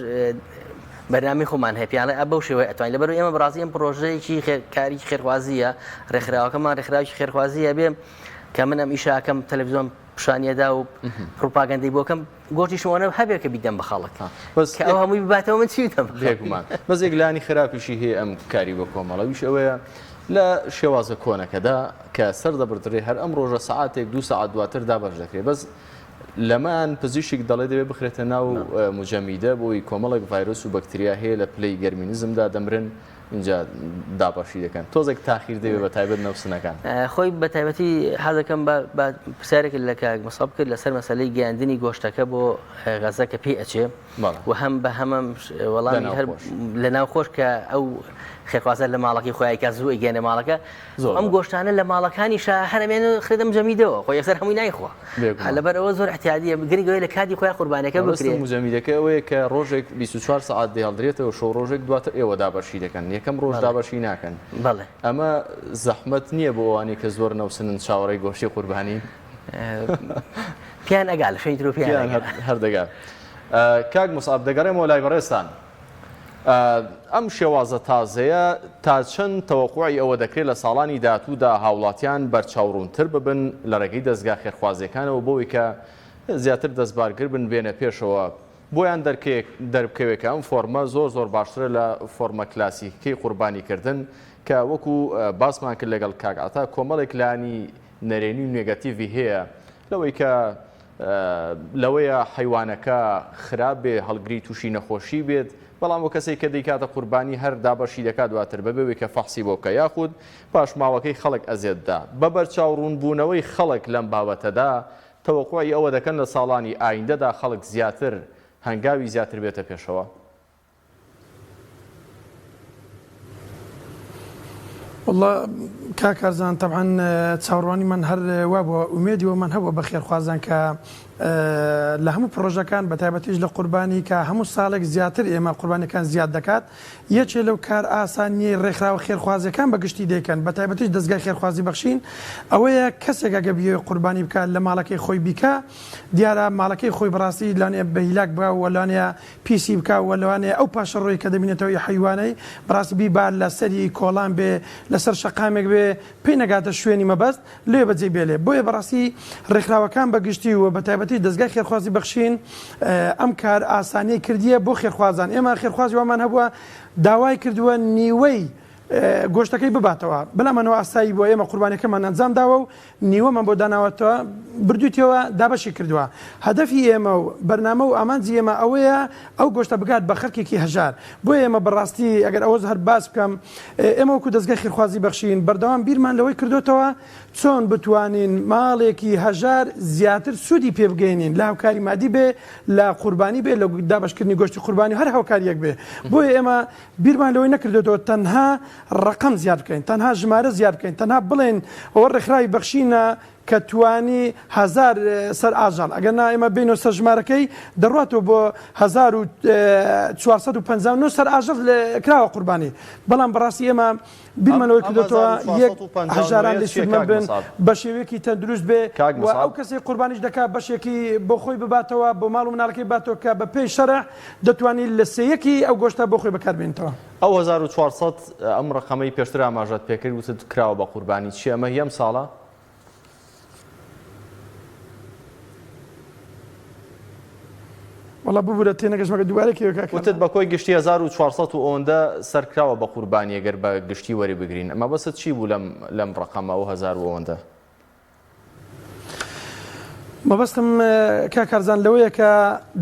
[SPEAKER 2] بەرنامەی خۆمان هەیە پێیان ئە بەو شێوەیە ئەتوانین لەبەر ئێمە بەڕاستی ئەم پرۆژەیەکی خێرکاریی خێرخوازییە ڕێکخراوەکەمان ڕێکخراوێکی خێرخوازییە بێ کە من ئەم ئیشاکەم تەلەڤیزیۆن پیشانیەدا و پروپاگەندەی بۆکەم گۆشتیشم ئەوەنە هەبێ کە بیدەم بە خەڵک
[SPEAKER 1] بەس
[SPEAKER 2] کە ئەو هەمووی بباتەوە من چی بدەم بە خەڵک؟
[SPEAKER 1] بێگومان بەس یەک لانی خراپیشی هەیە ئەم کاری بە کۆمەڵ ئەویش ئەوەیە لە شێوازە کۆنەکەدا کە سەر دەبڕدرێ هەر ئەم ڕۆژە سەعاتێک دوو سەعات دواتر دابەش دەکرێ بەس لەمەیان پزیشک دەڵێ دەبێ بخرێتە ناو مجەمیدە بۆی کۆمەڵێک ڤایرۆس و بەکتریا هەیە لە پلەی گەرمی نزمدا دەمرن ئینجا دابەشی دەکەن تۆزێک تاخیر دەوێ بە تایبەت نەوسنەکان.
[SPEAKER 2] خۆی بە تایبەتی حەزەکەم بە پرسیارێک لە کاک مصعب کرد لەسەر مەسەلەی گەیاندنی گۆشتەکە بۆ غەزە کە پێی ئەچێ و هەم بە هەمەم وەڵامی هەر لە ناو خۆش کە ئەو خێرخوازە لە ماڵەکەی خۆی کە زوو ئەیگەیەنێ ماڵەکە ئەم گۆشتانە لە ماڵەکانیشا هەر ئەمێنن و خرێتە مجەمیدەوە خۆ یەکسەر هەمووی نایخوا لەبەر ئەوە زۆر احتیادیە گرنگ ئەوەیە لە کاتی خۆیان قوربانیەکە بکرێ.
[SPEAKER 1] مەبەستم مجەمیدەکە ئەوەیە کە ڕۆژێک 24 سەعات دەهێڵدرێتەوە شەو ڕۆژێک دواتر ئێوە دابەشی دەکەن یەکەم ڕۆژ دابەشی ناکەن ئەمە زەحمەت نییە بۆ ئەوانەی کە زۆر نەوسنن چاوەڕێی گۆشتی قوربانین؟
[SPEAKER 2] پێیان ئەگا لە شوێنی ترەوە پێیان ئەگا.
[SPEAKER 1] هەر دەگا. کاک موسعەب دەگەڕێمەوە لای بەڕێزتان. ئەم شێوازە تازەیە تا چەند تەوەقوعی ئەوە دەکرێت لە ساڵانی داهاتوودا هاوڵاتیان بەرچاوڕوونتر ببن لە ڕێگەی دەزگا خێرخوازییەکانەوە بۆوەی کە زیاتر دەستبارگر بن بێنە پێشەوە بۆیان دەربکەوێت کە ئەم فۆرمە زۆر زۆر باشترە لە فۆرمە کلاسیکەکەی قوربانیکردن کە وەکو باسمان کرد لەگەڵ کاک عەتا کۆمەڵێک لایەنی نەرێنی و نێگەتیڤی هەیە لەوەی کە لەوەیە حەیوانەکە خراپ بێ هەڵگری تووشی نەخۆشی بێت، بەڵام ئەو کەسەی کە دەیکاتە قوربانی هەر دابەشی دەکات دواتر بەبێ ئەوەی کە فەحسی بۆ بکا یاخود پاشماوەکەی خەڵک ئەزێت بدا. بە بەرچاو ڕوون بوونەوەی خەڵک لەم بابەتەدا تەوەقوعی ئەوە دەکەن لە ساڵانی ئایندەدا خەڵک زیاتر هەنگاوی زیاتر بێتە پێشەوە.
[SPEAKER 3] وەڵا کاک کارزان تەبعەن چاوەڕوانیمان هەر وابووە ئومێدی وەمان هەبووە بە خێرخوازان کە لە هەموو پڕۆژەکان بە تایبەتیش لە قوربانی کە هەموو ساڵێک زیاتر ئێمە قوربانیەکان زیاد دەکات یەکێ لەو کار ئاسانیەی ڕێکخراوە خێرخوازیەکان بە گشتی دەیکەن بە تایبەتیش دەزگای خێرخوازی بەخشین ئەوەیە کەسێک ئەگە بیەوێ قوربانی بکات لە ماڵەکەی خۆی بیکا دیارە ماڵەکەی خۆی بەڕاستی لانەیە بە هیلاک بکا و لانەیە پیسی بکا و لەوانەیە ئەو پاشەڕۆی کە دەبینێتەوە ئی حەیوانەی بەڕاستی بیبا لە سەری کۆڵان بێ لەسەر شەقامێک بێ پێی نەگاتە شوێنی مەبەست لێ بەجێی بێلێ بۆیە بەڕاستی ڕێکخراوەکان بە گشتی و بە تایبەتی دەزگای خێرخوازی بەخشین ئەم کار ئاسانیەی کردیە بۆ خێرخوازان ئێمە خێرخوازی وامان هەبووە داوای کردووە نیوەی گۆشتەکەی بباتەوە بەلامانەوە ئاسایی بووە ئێمە قوربانیەکەمان ئەنجام داوە و نیوەمان بۆ داناوەتەوە بردوویتەوە دابەشی کردووە هەدەفی ئێمە و بەرنامە و ئامانجی ئێمە ئەوەیە ئەو گۆشتە بگات بە خەڵکێکی هەژار بۆیە ئێمە بەڕاستی ئەگەر ئەوەش هەر باس بکەم ئێمە وەکو دەزگای خێرخوازی بەخشین بەردەوام بیرمان لەوەی کردۆتەوە چۆن بتوانین ماڵێکی هەژار زیاتر سوودی پێ بگەینین لە هاوکاری مادی بێ لە قوربانی بێ لە دابەشکردنی گۆشتی قوربانی هەر هاوکاریەک بێ بۆیە ئێمە بیرمان لەوەی نەکردۆتەوە تەنها ڕەقەم زیاد بکەین، تەنها ژمارە زیاد بکەین، تەنها بڵێین ئەوە ڕێکخراوی بەخشینە کە توانی هەزار سەر ئاژەڵ، ئەگەر نا ئێمە بێینەوە سەر ژمارەکەی دەڕواتەوە بۆ 1459 سەر ئاژەڵ کراوە قوربانی، بەڵام بەڕاستی ئێمە بیرمان لەوەی کردۆتەوە یەک هەژاران لێ سوودمەند بن بە شێوەیەکی تەندروست بێ و ئەو کەسەی قوربانیش دەکات بەشێکی بۆ خۆی بباتەوە بۆ ماڵ و مناڵەکەی بباتەوە کە بە پێی شەرع دەتوانی لە سێیەکی ئەو گۆشتە بۆ خۆی بەکار بێنیتەوە.
[SPEAKER 1] ئەو 1400 ئەم ڕەقەمەی پێشتر ئاماژەت پێکرد وتت کراوە بە قوربانی چیە ئەمە هی ئەم ساڵە؟
[SPEAKER 3] وەڵا ببورە تێنەگەشتم ئەگەر دووبارە کەیەوە کاک
[SPEAKER 1] وتت
[SPEAKER 3] کامران.
[SPEAKER 1] بە کۆی گشتی 1400 و ئەوەندە سەر کراوە بە قوربانی گەر بە گشتی وەری بگرین مەبەستت چی بوو لەم لەم ڕەقەمە ئەو هەزار و ئەوەندە؟
[SPEAKER 3] مەبەستم کاک کارزان لەوەیە کە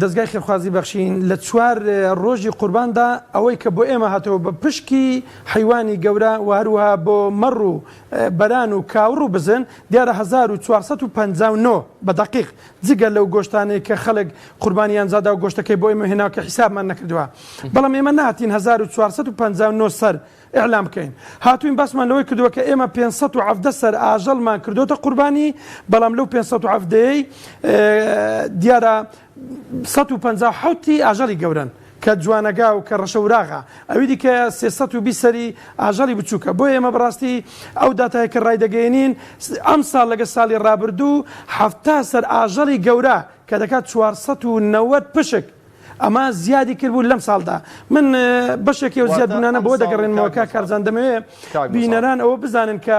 [SPEAKER 3] دەزگای خێرخوازی بەخشین لە چوار ڕۆژی قورباندا ئەوەی کە بۆ ئێمە هاتەوە بە پشکی حەیوانی گەورە و هەروەها بۆ مەڕ و بەران و کاوڕ و بزن دیارە 1459 بە دەقیق جگە لەو گۆشتانەی کە خەڵک قوربانیان جادا و گۆشتەکەی بۆ ئێمە هێناوە کە حیسابمان نەکردووە بەڵام ئێمە نهاتین 1459 سەر ئیعلان بکەین. هاتووین باسمان لەوەی کردووە کە ئێمە 517 سەر ئاژەڵمان کردۆتە قوربانی، بەڵام لەو 517ەی دیارە 157 ی ئاژەڵی گەورەن کە جوانەگا و کە ڕەشەوراغە، ئەوی دیکە 320 سەری ئاژەڵی بچووکە. بۆیە ئێمە بەڕاستی ئەو داتایە کە ڕایدەگەیەنین ئەمساڵ لەگەڵ ساڵی ڕابردوو 70 سەر ئاژەڵی گەورە کە دەکات 490 پشک ئەمە زیادی کرد بوو لەم ساڵدا من بەشێکی ئەو زیاد بوونانە بۆ دەگەڕێنمەوە کاک کارزان دەمەوێ بینەران ئەوە بزانن کە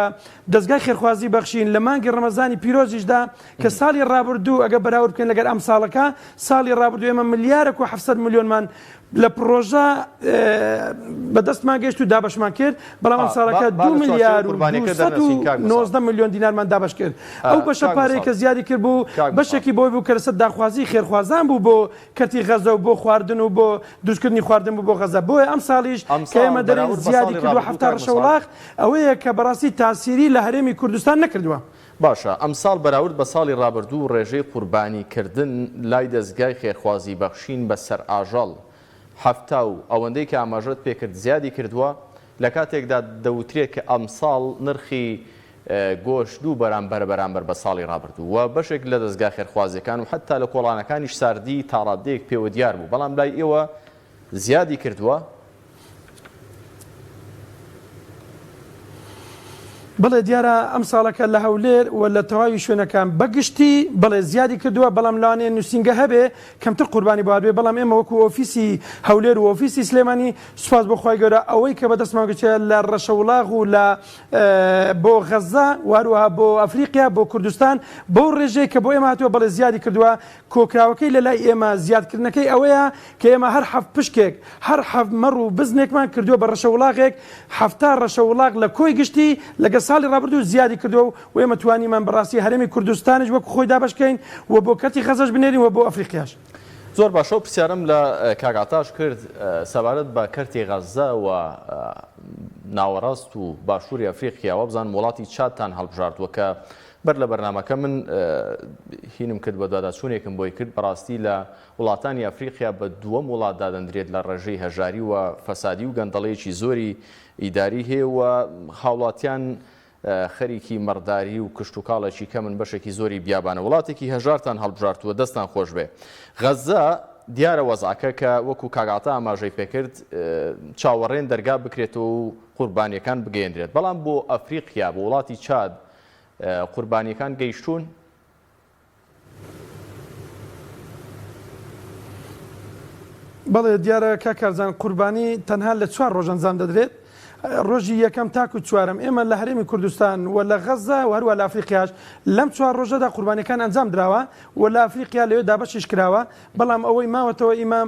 [SPEAKER 3] دەزگای خێرخوازی بەخشین لە مانگی ڕەمەزانی پیرۆزیشدا کە ساڵی ڕابردوو ئەگە بەراورد بکەین لەگەر ئەم ساڵەکە ساڵی ڕابردوو ئێمە ملیارێک و 700 ملیۆنمان لە پڕۆژە بەدەستمان گەشت و دابەشمان کرد بەڵام ئەم ساڵەکە 2 ملیار و 219 ملیۆن دینارمان دابەش کرد ئەو بەشە پارەی کە زیادی کرد بوو بەشێکی بۆی بوو کە لەسەر داخوازی خێرخوازان بوو بۆ کەرتی غەزە و بۆ خواردن و بۆ دروستکردنی خواردن بوو بۆ غەزە بۆیە ئەم ساڵیش کە ئێمە دەرێن زیادی کردووە 70 ڕەشەوڵاخ ئەوەیە کە بەڕاستی تاسیری لە هەرێمی کوردستان نەکردووە.
[SPEAKER 1] باشە ئەمساڵ بەراورد بە ساڵی ڕابردوو ڕێژەی قوربانی کردن لای دەزگای خێرخوازی بەخشین بە سەر ئاژەڵ 70 و ئەوەندەی کە ئاماژەت پێکرد زیادی کردووە لە کاتێکدا دەوترێ کە ئەمساڵ نرخی گۆشت دوو بەرامبەرە بەرامبەر بە ساڵی ڕابردوو و بەشێک لە دەزگا خێرخوازیەکان و حەتا لە کۆڵانەکانیش ساردی تاڕاددەیەک پێوە دیار بوو بەڵام لای ئێوە زیادی کردووە.
[SPEAKER 3] بەڵێ دیارە ئەم ساڵەکە لە هەولێر و لە تەواوی شوێنەکان بە گشتی بەڵێ زیادی کردووە بەڵام لەوانەیە نووسینگە هەبێ کەمتر قوربانی بۆ هاتبێ بەڵام ئێمە وەکو ئۆفیسی هەولێر و ئۆفیسی سلێمانی سوپاس بۆ خوای گەورە ئەوەی کە بەدەستمان گەیشتە لە ڕەشەوڵاغ و لە بۆ غەزە و هەروەها بۆ ئەفریقیا بۆ کوردستان بەو ڕێژەی کە بۆ ئێمە هاتووە بەڵێ زیادی کردووە کۆکراوەکەی لە لای ئێمە زیادکردنەکەی ئەوەیە کە ئێمە هەر حەفت پشکێک، هەر حەفت مەڕ و بزنێکمان کردووە بە ڕەشەوڵاغێک، 70 ڕەشەوڵاغ لە کۆی گشتی لەگەڵ ساڵی ڕابردوو زیادی کردووە و ئێمە توانیمان بەڕاستی هەرێمی کوردستانیش وەکو خۆی دابەش بکەین و بۆ کەرتی غەزەش بنێرین و بۆ ئەفریقیاش.
[SPEAKER 1] زۆر باشە ئەو پرسیارەم لە کاک عەتاش کرد سەبارەت بە کەرتی غەززە و ناوەڕاست و باشووری ئەفریقیا وابزانم وڵاتی چادتان هەڵبژاردووە کە. بەر لە بەرنامەکە من هینم کرد بەدواداچوونێکم بۆی کرد بەڕاستی لە وڵاتانی ئەفریقیا بە دووەم وڵات دادەندرێت لە ڕێژەی هەژاری و فەسادی و گەندەڵیەکی زۆری ئیداری هەیە و هاوڵاتیان خەریکی مەڕداری و کشتوکاڵێکی کەمن بەشێکی زۆری بیابانە وڵاتێکی هەژارتان هەڵبژارتووە دەستان خۆش بێ غەزە دیارە وەزعەکە کە وەکو کاک عەتا ئاماژەی پێکرد چاوەڕێن دەرگا بکرێتەوە و قوربانیەکان بگەیەندرێت بەڵام بۆ ئەفریقیا بۆ وڵاتی چاد قوربانیەکان گەیشتوون؟
[SPEAKER 3] بەڵێ دیارە کاک کارزان قوربانی تەنها لە چوار ڕۆژ ئەنجام دەدرێت ڕۆژی یەکەم تاکو چوارەم ئێمە لە هەرێمی کوردستان و لە غەزە و هەروە لە ئەفریقیاش لەم چوار ڕۆژەدا قوربانیەکان ئەنجام دراوە و لە ئەفریقیا لەوێ دابەشیش کراوە بەڵام ئەوەی ماوەتەوە ئیمە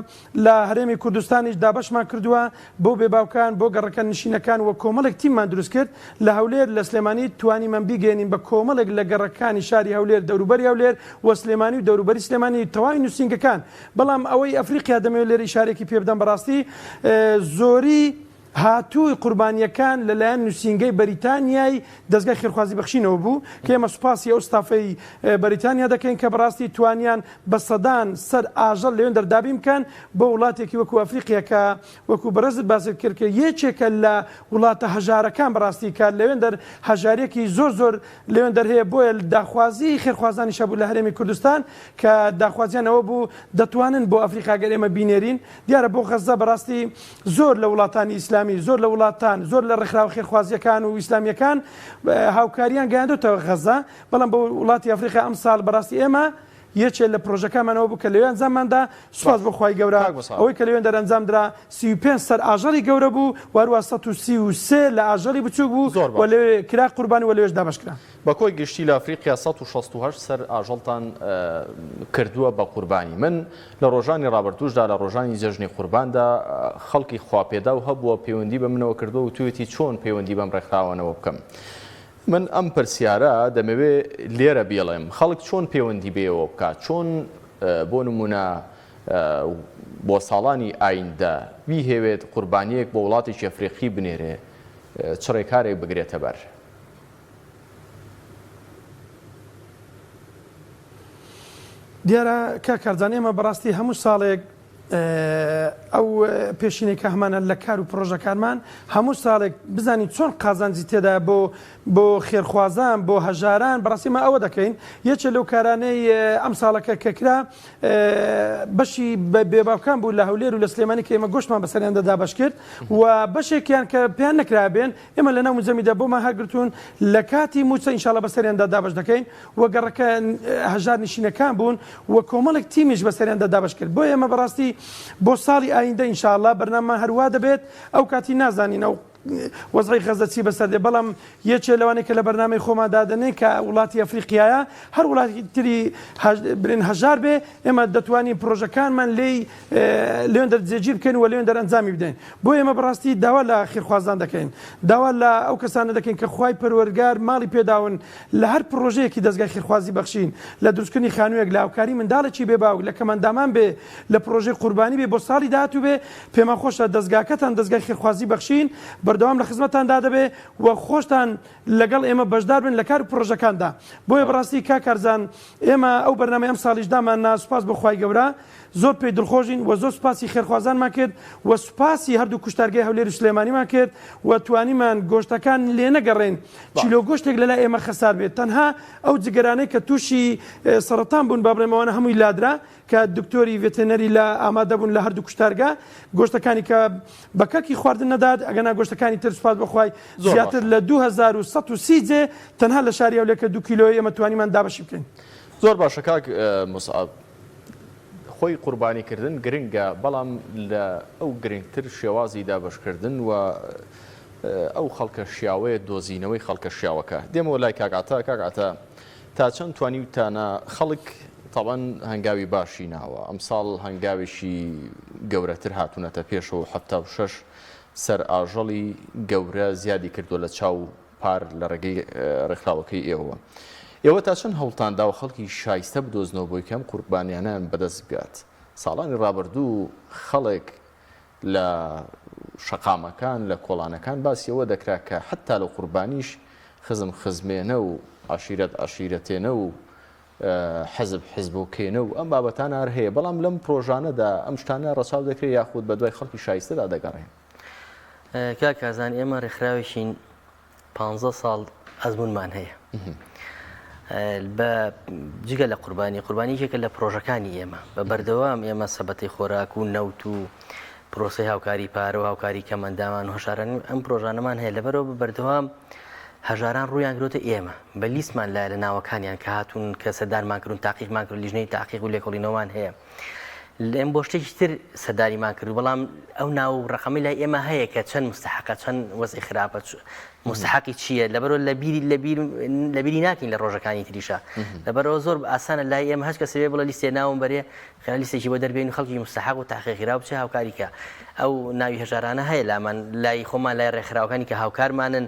[SPEAKER 3] لە هەرێمی کوردستانیش دابەشمان کردووە بۆ بێباوکان، بۆ گەڕەکە نشینەکان و کۆمەڵێک تیممان دروست کرد لە هەولێر، لە سلێمانی توانیمان بیگەیەنین بە کۆمەڵێک لە گەڕەکانی شاری هەولێر، دەوروبەری هەولێر و سلێمانی و دەوروبەری سلێمانی تەواوی نووسینگەکان. بەڵام ئەوەی ئەفریقیا دەمەوێت لێرە ئیشارەیەکی پێ بدەم بەڕاستی زۆری هاتووی قوربانییەکان لەلایەن نووسینگەی بەریتانیای دەزگای خێرخوازی بەخشینەوە بوو کە ئێمە سوپاسی ئەو ستافەی بەریتانیا دەکەین کە بەڕاستی توانیان بە سەدان سەر ئاژەڵ لەوێندەر دابین بکەن بۆ وڵاتێکی وەکو ئەفریقیا کە وەکو بەڕێزت باست کرد کە یەکێکە لە وڵاتە هەژارەکان بەڕاستی کە لەوێندەر هەژاریەکی زۆر زۆر لەوێندەر هەیە بۆیە داخوازی خێرخوازانیش هەبوو لە هەرێمی کوردستان کە داخوازیان ئەوە بوو دەتوانن بۆ ئەفریقا گەر ئێمە بینێرین دیارە بۆ غەززە بەڕاستی زۆر لە وڵاتانی ئیسلامی، زۆر لە وڵاتان، زۆر لە ڕێکخراوە خێرخوازییەکان و ئیسلامییەکان هاوکارییان گەیاندۆتە غەززە، بەڵام بۆ وڵاتی ئەفریقا ئەمساڵ بەڕاستی ئێمە یەکێ لە پرۆژەکانمان ئەوە بوو کە لەوێ ئەنجاممان دا، سوپاس بۆ خوای گەورە ئەوەی کە لەوێندەر ئەنجام درا 35 سەر ئاژەڵی گەورە بوو و هەروەها 133 لە ئاژەڵی بچووک بوو و لەوێ کرا قوربانی و لەوێش دابەش کرا.
[SPEAKER 1] بە کۆی گشتی لە ئەفریقیا 168 سەر ئاژەڵتان کردووە بە قوربانی. من لە ڕۆژانی ڕابردووشدا لە ڕۆژانی جەژنی قورباندا خەڵکی خواپێداو هەبووە پەیوەندی بە منەوە کردووە وتوویەتی چۆن پەیوەندی بەم ڕێکخراوانەوە بکەم؟ من ئەم پرسیارە دەمەوێ لێرە بیڵێم خەڵک چۆن پەیوەندی بەیەوە بکات؟ چۆن بۆ نموونە بۆ ساڵانی ئایندە بیهەوێت قوربانییەک بۆ وڵاتێکی ئەفریقی بنێرێ چ ڕێکارێک بگرێتە بەر؟
[SPEAKER 3] دیارە کاک کارزان ئێمە بەڕاستی هەموو ساڵێک ئەو پێشینەی کە هەمانە لە کار و پرۆژەکانمان هەموو ساڵێک بزانین چۆن قازانجی تێدا بۆ بۆ خێرخوازان بۆ هەژاران بەڕاستی ما ئەوە دەکەین یەکێ لەو کارانەی ئەم ساڵەکە کە کرا بەشی بێباوکان بوو لە هەولێر و لە سلێمانی کە ئێمە گۆشتمان بەسەریاندا دابەش کرد و بەشێکیان کە پێیان نەکرابێن ئێمە لەناو موجەمیدا بۆمان هەڵگرتوون لە کاتی مووچە ئینشاڵڵا بەسەریاندا دابەش دەکەین و گەڕەکە هەژار نشینەکان بوون و کۆمەڵێک تیمیش بەسەریاندا دابەش کرد بۆیە ئێمە بەڕاستی بۆ ساڵی ئایندە ئینشاڵڵا بەرنامەمان هەروا دەبێت ئەو کاتی نازانین ئەو وەزعی غەزە چی بەسەر دێ بەڵام یەکێ لەوانەی کە لە بەرنامەی خۆمان دادەنێین کە وڵاتی ئەفریقیایە هەر وڵاتی تری برێن هەژار بێ ئێمە دەتوانین پرۆژەکانمان لێی لێندەر جێگیر بکەین و لێندەر ئەنجامی بدەین بۆ ئێمە بەڕاستی داوا لە خێرخوازان دەکەین داوا لە ئەو کەسانە دەکەین کە خوای پەروەردگار ماڵی پێداون لە هەر پرۆژەیەکی دەزگای خێرخوازی بەخشین لە دروستکردنی خانوویەک لە هاوکاری منداڵێکی بێ باوک لە کەمەندامان بێ لە پرۆژەی قوربانی بێ بۆ ساڵی داهاتوو بێ پێمان خۆشە دەزگاکەتان دەزگای خێرخوازی بەخشین بەردەوام لە خزمەتتاندا دەبێ و خۆشتان لەگەڵ ئێمە بەشدار بن لە کار و پرۆژەکاندا بۆیە بەڕاستی کاک کارزان ئێمە ئەو بەرنامەی ئەمساڵیش دامان نا سوپاس بۆ خوای گەورە زۆر پێی دڵخۆشین و زۆر سوپاسی خێرخوازانمان کرد و سوپاسی هەردوو کوشتارگەی هەولێر و سلێمانیمان کرد و توانیمان گۆشتەکان لێ نەگەڕێین کیلۆ گۆشتێک لەلای ئێمە خەسار بێت تەنها ئەو جگەرانەی کە تووشی سەرەتان بوون با بڵێم ئەوانە هەمووی لادرا کە دکتۆری ڤێتێنەری لە ئامادە بوون لە هەردوو کوشتارگە گۆشتەکانی کە بە کەڵکی خواردن نەدات ئەگەنا گۆشتەکانی تر سوپاس بۆ خوای زیاتر لە 2130 جێ تەنها لە شاری هەولێر کە دوو کیلۆیە ئێمە توانیمان دابەشی بکەین.
[SPEAKER 1] زۆر باشە کاک موسعەب خۆی قوربانی کردن گرنگە بەڵام لە ئەو گرنگتر شێوازی دابەشکردن و ئەو خەڵکە شیاوەیە دۆزینەوەی خەڵکە شیاوەکە دێمەوە لای کاک عەتا کاک عەتا تا چەند توانیوتانە خەڵک تەبەن هەنگاوی باشی ناوە ئەمساڵ هەنگاوێکی گەورەتر هاتوونەتە پێشەوە 76 سەر ئاژەڵی گەورە زیادی کردووە لە چاو پار لە ڕێگەی ڕێکخراوەکەی ئێوەوە. ئێوە تا چەند هەوڵتان داوە خەڵکی شایستە بدۆزنەوە بۆی کە ئەم قوربانیانەیان بەدەست بگات؟ ساڵانی ڕابردوو خەڵک لە شەقامەکان، لە کۆڵانەکان باسی ئەوە دەکرا کە حەتتا لە قوربانیش. خزم خزمێنە و عەشیرەت عەشیرەتێنە و حزب حزبۆکێنە و ئەم بابەتانە هەر هەیە، بەڵام لەم پرۆژانەدا ئەم شتانە ڕەچاو دەکرێت یاخود بەدوای خەڵکی شایستەدا دەگەڕێن؟
[SPEAKER 2] کاک کارزان ئێمە ڕێکخراوێکین پانزە ساڵ ئەزمونمان هەیە بە جگە لە قوربانی قوربانی یەکێکە لە پرۆژەکانی ئێمە بە بەردەوام ئێمە سەبەتەی خۆراک و نەوت و پرۆسی هاوکاری پارە و هاوکاری کەمەندامان و هەژاران ئەم پرۆژانەمان هەیە لەبەرەوە بە بەردەوام هەژاران ڕوویان گرۆتە ئێمە بە لیستمان لای لە ناوەکانیان کە هاتوون کە سەردانمان کردون تاقیقمان کرد لیژنەی تاقیق و لێکۆڵینەوەمان هەیە لێم بۆ شتێکی تر سەرداریمان کرد بەڵام ئەو ناو و ڕەقەمی لای ئێمە هەیە کە چەند مستحقە چەند وەزعی خراپە مستحقی چییە لەبەرەوە لە بیری لە بیر لە بیری ناکەین لە ڕۆژەکانی تریشە لەبەرەوە زۆر ئاسانە لای ئێمە هەچ کەسێ بڵێ لیستێ ناوم بەرێ خێرا لیستێکی بۆ دەربێین و خەڵکی مستحق و تاقیقراو بچێ هاوکاری کە ئەو ناوی هەژارانە هەیە لامان لای خۆمان لای ڕێکخراوەکانی کە هاوکارمانن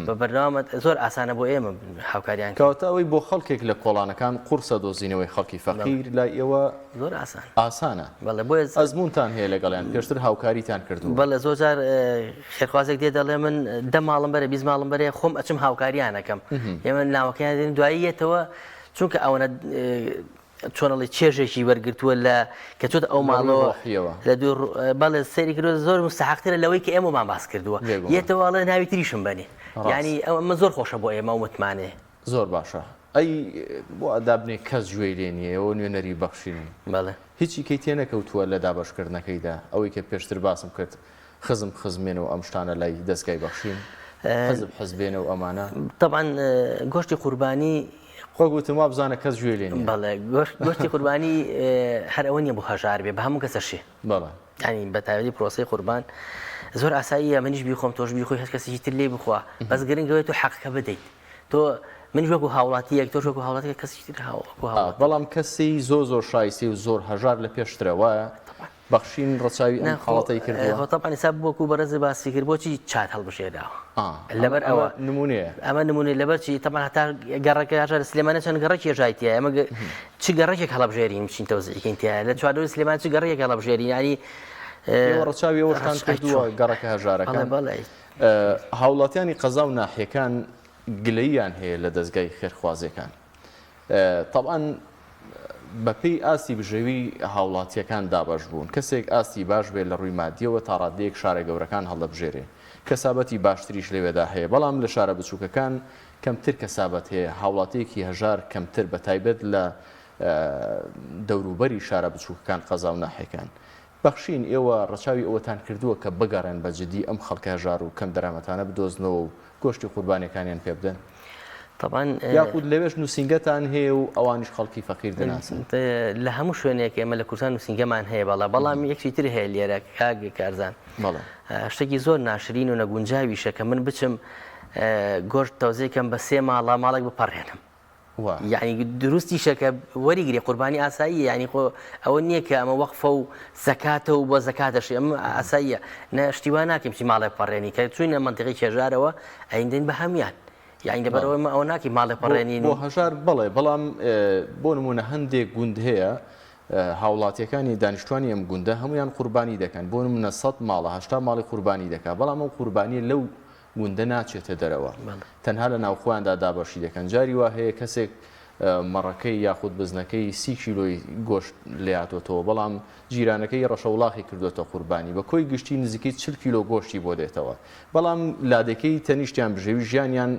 [SPEAKER 2] بە بەردەوامە زۆر ئاسانە بۆ ئێمە هاوکاریان کەین.
[SPEAKER 1] کەواتە ئەوەی بۆ خەڵکێک لە کۆڵانەکان قورسە دۆزینەوەی خەڵکی فەقیر لای ئێوە
[SPEAKER 2] زۆر ئاسان
[SPEAKER 1] ئاسانە.
[SPEAKER 2] بەڵێ بۆیە
[SPEAKER 1] ئەزموونتان هەیە لەگەڵیان پێشتر هاوکاریتان کردوون.
[SPEAKER 2] بەڵێ زۆر جار خێرخوازێک دێ دەڵێ من دە ماڵم بەرێ 20 ماڵم بەرێ خۆم ئەچم هاوکاریان ئەکەم ئێمە ناوەکەیان دێن دوایی یەتەوە چونکە ئەوەنە چۆن ئەڵێی چێژێکی وەرگرتووە لە کە چۆتە ئەو ماڵەوە لە دوور بەڵێ سەیری کردووە زۆر مستحقترە لەوەی کە ئێمەمان باس کردووە یەتەوە ئەڵێ ناوی تریشم بەنێ یانی ئەمە زۆر خۆشە بۆ ئێمە و متمانەیە.
[SPEAKER 1] زۆر باشە ئەی بۆ دابنێ کەس گوێی لێ نییە ئێوە نوێنەری بەخشینن
[SPEAKER 2] بەڵێ.
[SPEAKER 1] هیچی کەی تێنەکەوتووە لە دابەشکردنەکەیدا ئەوەی کە پێشتر باسم کرد خزم خزمێنە و ئەم شتانە لای دەزگای بەخشین حزب حزبێنە و ئەمانە.
[SPEAKER 2] تەبعەن گۆشتی قوربانی
[SPEAKER 1] وەک وتم وابزانە کەس گوێی لێ نییە.
[SPEAKER 2] بەڵێ گۆشتی قوربانی هەر ئەوە نییە بۆ هەژار بێ بە هەموو کەسە شێ.
[SPEAKER 1] بەڵێ.
[SPEAKER 2] یانی بە تایبەتی پرۆسەی قوربان زۆر ئاساییە منیش بیخۆم تۆش بیخۆی هەر کەسێکی تر لێی بخوا بەس گرنگ ئەوەیە تۆ حەقەکە بدەیت تۆ منیش وەکو هاوڵاتییەک تۆش وەکو هاوڵاتییەک کەسێکی تر وەکو هاوڵاتی.
[SPEAKER 1] بەڵام کەسی زۆر زۆر شایستەی و زۆر هەژار لە پێشترە وایە؟ بەخشین ڕەچاوی ئەم حاڵەتەی کردووە؟
[SPEAKER 2] خۆ تەبعەن ئێستا وەکوو بەڕێزت باسی کرد بۆچی چات هەڵبژێراوە؟ لەبەر
[SPEAKER 1] ئەوە نموونەیە.
[SPEAKER 2] ئەمە نموونەیە لەبەر چی؟ تەبعەن هەتا گەڕەکە هەژار لە سلێمانی چەند گەڕەکی هەژاری تیایە ئێمە چ گەڕەکێک هەڵبژێرین بچین تەوزیعی کەین تیایە لە چواردەوری سلێمانی چ گەڕەکێک هەڵبژێرین یانی
[SPEAKER 1] ئێوە ڕەچاوی ئەوەشتان کردووە گەڕەکە هەژارەکان؟
[SPEAKER 2] بەڵێ بەڵێ.
[SPEAKER 1] هاوڵاتیانی قەزا و ناحیەکان گلەییان هەیە لە دەزگای خێرخوازیەکان. تەبعەن بەپێی ئاستی بژێوی هاوڵاتییەکان دابەش بوون، کەسێک ئاستی باش بێت لە ڕووی مادییەوە تا ڕاددەیەک شارە گەورەکان هەڵدەبژێرێ، کەسابەتی باشتریش لەوێدا هەیە، بەڵام لە شارە بچووکەکان کەمتر کەسابەت هەیە، هاوڵاتییەکی هەژار کەمتر بەتایبەت لە دەوروبەری شارە بچووکەکان قەزا و ناحیەکان. بەخشین، ئێوە ڕەچاوی ئەوەتان کردووە کە بگەڕێن بە جدی ئەم خەڵکە هەژار و کەم دەرامەتانە بدۆزنەوە و گۆشتی قوربانیەکانیان پێ بدەن؟
[SPEAKER 2] تەبعەن
[SPEAKER 1] یاخود لەوێش نووسینگەتان هەیە و ئەوانیش خەڵکی فەقیر دەناسن؟
[SPEAKER 2] لە هەموو شوێنێک ئێمە لە کوردستان نووسینگەمان هەیە بەڵێ، بەڵام یەکشی تر هەیە لێرە کاک کارزان،
[SPEAKER 1] بەڵێ.
[SPEAKER 2] شتێکی زۆر ناشرین و نەگونجاویشە کە من بچم گۆشت تەوزیع کەم بە سێ ماڵە ماڵێک بپەڕێنم. یەعنی دروستیشە کە وەریگرێ قوربانی ئاساییە یعنی خۆ ئەوە نییە کە ئەمە وەقفە و زەکاتە و بۆ زەکاتەشی ئەمە ئاساییە نە شتی وا ناکەین بچی ماڵێ پەڕێنی کە چوینە مەنتیقی کێژارەوە ئەیندەین بە هەموان یعنی لەبەرئەوە ئێمە ئەوە ناکەین ماڵێ پەڕێنین
[SPEAKER 1] بۆ هەژار بەڵێ بەڵام بۆ نمونە هەندێک گوند هەیە هاوڵاتیەکانی دانیشتوانی ئەم گوندە هەمویان قوربانی دەکەن بۆ نمونە سەد ماڵە هەشتا ماڵی قوربانی دەکا بەڵام ئەو قوربانیە لەو گوندە ناچێتە دەرەوە تەنها لە ناوخۆیاندا دابەشی دەکەن جاری وا هەیە کەسێک مەڕەکەی یاخود بزنەکەی سی کیلۆی گۆشت لێهاتۆتەوە بەڵام جیرانەکەی ڕەشەوڵاخی کردوێتە قوربانی بە کۆی گشتی نزیکەی 40 کیلۆ گۆشتی بۆ دێتەوە بەڵام لادێکەی تەنیشتیان بژێوی ژیانیان